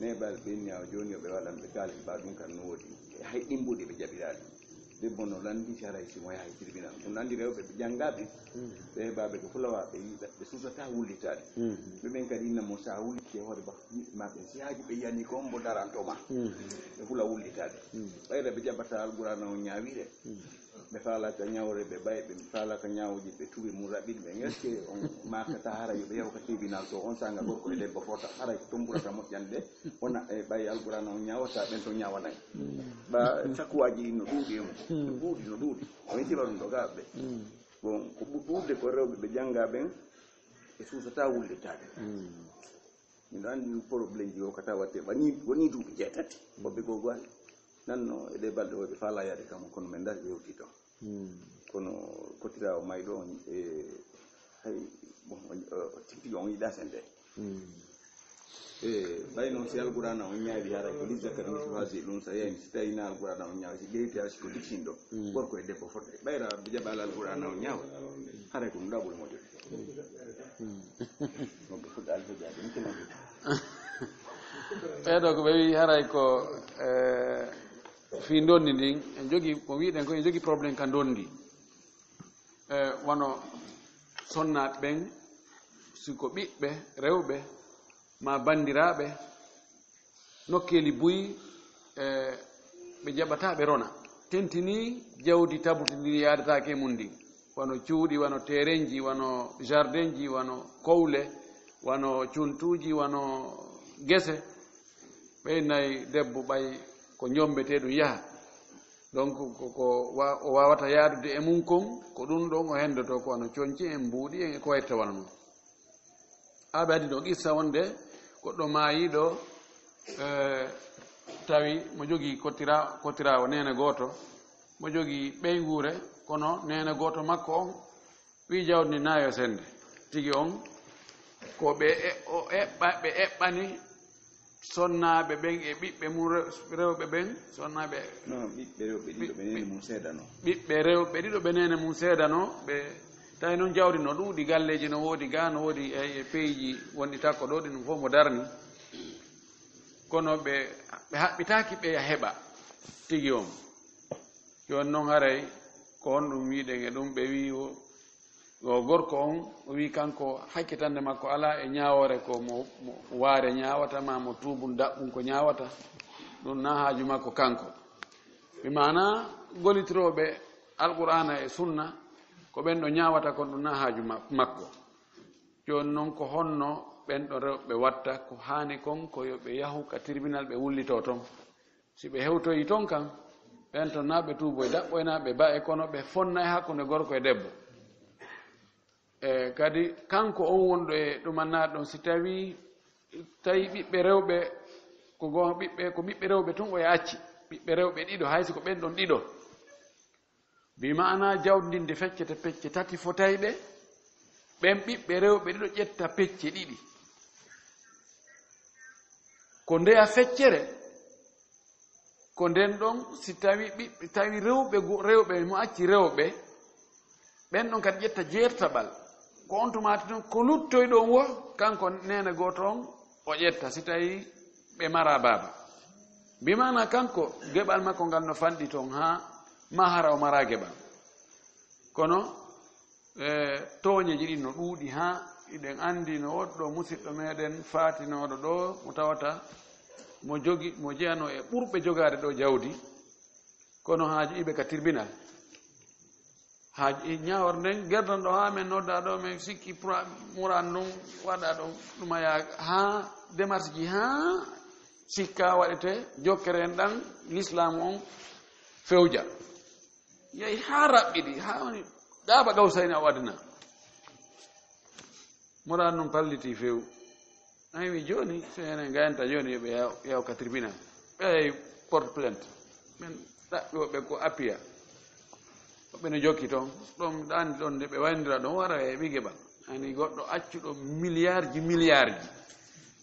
Neeɓal ɓe inni a jooni yo ɓe waɗan ɓe kaalis ba ɗum kadi no woodi. Hay ɗimbuɗe ɓe jaɓiraali. Debbo no lanndi si haray si mo yahay tribunal. Ɗum anndi rewɓe ɓe janngaaɓe, ɓe heɓaaɓe ko fulawaa, ɓe yiɗa, ɓe susataa wullitaade. Ɓe ɓen kadi inna mo sa wulliti e hoore ba, yimɓe ma ɓen, si haaji ɓe yiyanii ko on mbo daranto ma. Ɓe fula wullitaade. Ɓayre ɓe jaɓata Alqur'aana on ñaawire. Ɓe faalaaka ñaawre, ɓe ɓay, ɓe faalaaka ñaawooji, ɓe tuubi mum raɓɓiɗi ɓe. Est-ce que on maakata haray yo ɓe yahu ka tribunal to on saanga gorko e debbo fota? Haray ko toon ɓurata moƴƴande de. Wona e ɓay Alqur'aana on ñaawata, ɓen to ñaawanay. Ba sakuwaaji ɗin no ɗuuɗi e mum. No ɗuuɗi, no ɗuuɗi. O yintiba ɗum ɗo ga ɓe. Bon, ko ɓu-, ɓurde ko rewɓe ɓe jannga ɓen, ɓe suusataa wullitaade. Miɗo anndi ɗum problème ji o kata watte, woni, woni duuɓi jeetati. Woɓɓe goo goo nanno e ɗee balɗe o ɓe faalaa yaade kam, kono men ndaar ƴeewti ɗo. Kono kotiraawo mayɗo on, e, hay, bon, o, o, o tigi on yiɗaa sende. E, ɓay noon si Alqur'aana on ñaawi haray ko lizzakari mislu haazihil unsayayni, si tawi na Alqur'aana on ñaawi, si ƴeewti haray si ko diksinɗo, gorko e debbo fotde. Ɓayra ɓe jaɓaali Alqur'aana on ñaawa, haray ko ɗum ɗa ɓuri moƴƴude. Ɗum ɓe fuɗɗaali hujjaaji, ɗum tuma ɗum. Ɓee ɗoo ko ɓe wi'i haray ko, e, Ndondi ndin, en jogii, ko wi'ɗen ko en jogii problème ka ndondi. E, wano sonnaaɓe ɓen, si ko ɓiɓɓe rewɓe, ma banndiraaɓe, nokkeeli buy, e, ɓe jaɓataa ɓe rona. Tentinii jawdi tabutindiri yaadataake e mun ndin. Wano cuuɗi, wano terenji, wano jardinji, wano kowle, wano cuntuuji, wano gese. Ɓey nayi debbo ɓay ko njombetee ɗum yaha. Donc, ko, ko wa-, o waawata yaadude e mum kon, ko ɗum ɗon o hendoto, ko wano conci en, mbuuɗi en, e ko wayrta wano non. Haa ɓe addi ɗo qissa wonde goɗɗo maayiiɗo, e, tawi mo jogii kotira-, kotiraawo neene gooto, mo jogii ɓeynguure, kono neene gooto makko on wi jawdi ndi naa yo sende. Tigi on, ko ɓe e-, o eɓɓa-, ɓe eɓɓani sonnaaɓe ɓen e ɓiɓɓe mum re-, rewɓe ɓen, sonnaaɓe. Non, ɓiɓɓe rewɓe ɗiɗo ɓe neene mum seedano. Ɓiɓɓe rewɓe ɗiɗo ɓe neene mum seedano, ɓe tawi noon jawdi no ɗuuɗi, galleeji no woodi, gaa no woodi, e, e peeji wonɗi takko ɗo, ɗin fof mo darni. Kono ɓe, ɓe haɓɓitaaki ɓe ya heɓa tigi on. Jooni noon haray ko honɗum wi'uɗen e ɗum? Ɓe wi'i o, o gorko on, o wi'i kanko hakkitande makko alaa e ñaawoore ko mo, mo waare ñaawata, ma mo tuubun daɓɓun ko ñaawata. Ɗum na haaju makko kanko. Bi maanaa gollitirooɓe Alqur'aana e Sunna, ko ɓen ɗo ñaawata kon, ɗum na haaju ma-, makko. Jooni noon ko honno ɓen ɗo rewɓe watta? Ko haani kon ko yo ɓe yahu ka tribunal ɓe wullitoo ton. Si ɓe hewtoyii ton kan, ɓen ton naa ɓe tuuboy daɓɓoy naa ɓe ba'e, kono ɓe fonnay hakkunde gorko e debbo. E kadi kanko on wonɗo e ɗumannaaɗo ɗon, si tawii, tawi ɓiɓɓe rewɓe, ko go-, ɓiɓɓe, ko ɓiɓɓe rewɓe tun o acci, ɓiɓɓe rewɓe ɗiɗo, hay si ko ɓen ɗon ɗiɗo. Bi maanaa jawdi ndin nde feccete pecce tati fotayɗe, ɓen ɓiɓɓe rewɓe ɗiɗo ƴetta pecce ɗiɗi. Ko ndeya feccere, ko nden ɗon, si tawi ɓiɓɓe, tawi rewɓe go-, rewɓe, mo acci rewɓe, ɓen ɗon kadi ƴetta jeertaɓal. Ko on tumaati ɗon, ko luttoy ɗon wo, kanko neene gooto on, o ƴetta, si tawi ɓe mara baaba. Bi maanaa kanko, geɓal makko ngal no fanɗi ton haa, ma hara o mara geɓal. Kono, e, tooñeeji ɗin no ɗuuɗi haa, iɗen anndi no woɗɗo musiɗɗo meɗen faatinooɗo ɗo, mo tawata mo jogi, mo jeyanoo e ɓurɓe jogaade ɗo jawdi, kono haaju iɓe ka tribunal. Haaju i ñaawor nden, gerdan ɗo haa men nodda ɗo, men sikki pra-, muran ɗum, waɗa ɗum, ɗuma yaa haa démarche ji, haa sikka waɗete jokkere en ɗan, lislaamu on fewja. Yehi haa raɓɓiɗi, haa woni ɗaaba gawsayni o adana. Moɗa noon palliti few. Ay, mi jooni, so enen gayanta jooni, yo ɓe yaw, yaw ka tribunal. Ɓe yahi porte plainte. Men ɗaɓɓi woɓɓe ko appiya. Woɓɓe no jokki toon. Ɗoon ɗaani ɗoon nde ɓe waynira ɗoon, wara e ɓe geɓa. Ani goɗɗo accuɗo milliardji, milliardji.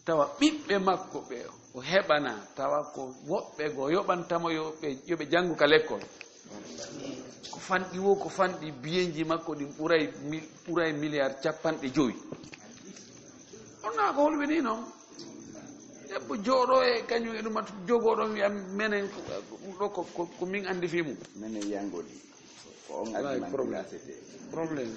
Tawa ɓiɓɓe makko ɓe o heɓana, tawa ko woɓɓe goo yoɓantamo yo ɓe, yo ɓe janngu ka lekkol. Ko fanɗi wo, ko fanɗi biyenji makko ɗin ɓuray mil-, ɓuray milliard capanɗe jowi. On naa ko holɓe ni noon? Debbo jooɗo e kañum e ɗum, jogoo ɗon wiya menen ko, ɗo ko, ko, ko min anndi fii mum. Menen yangol. Ko on addi man problème. Problème.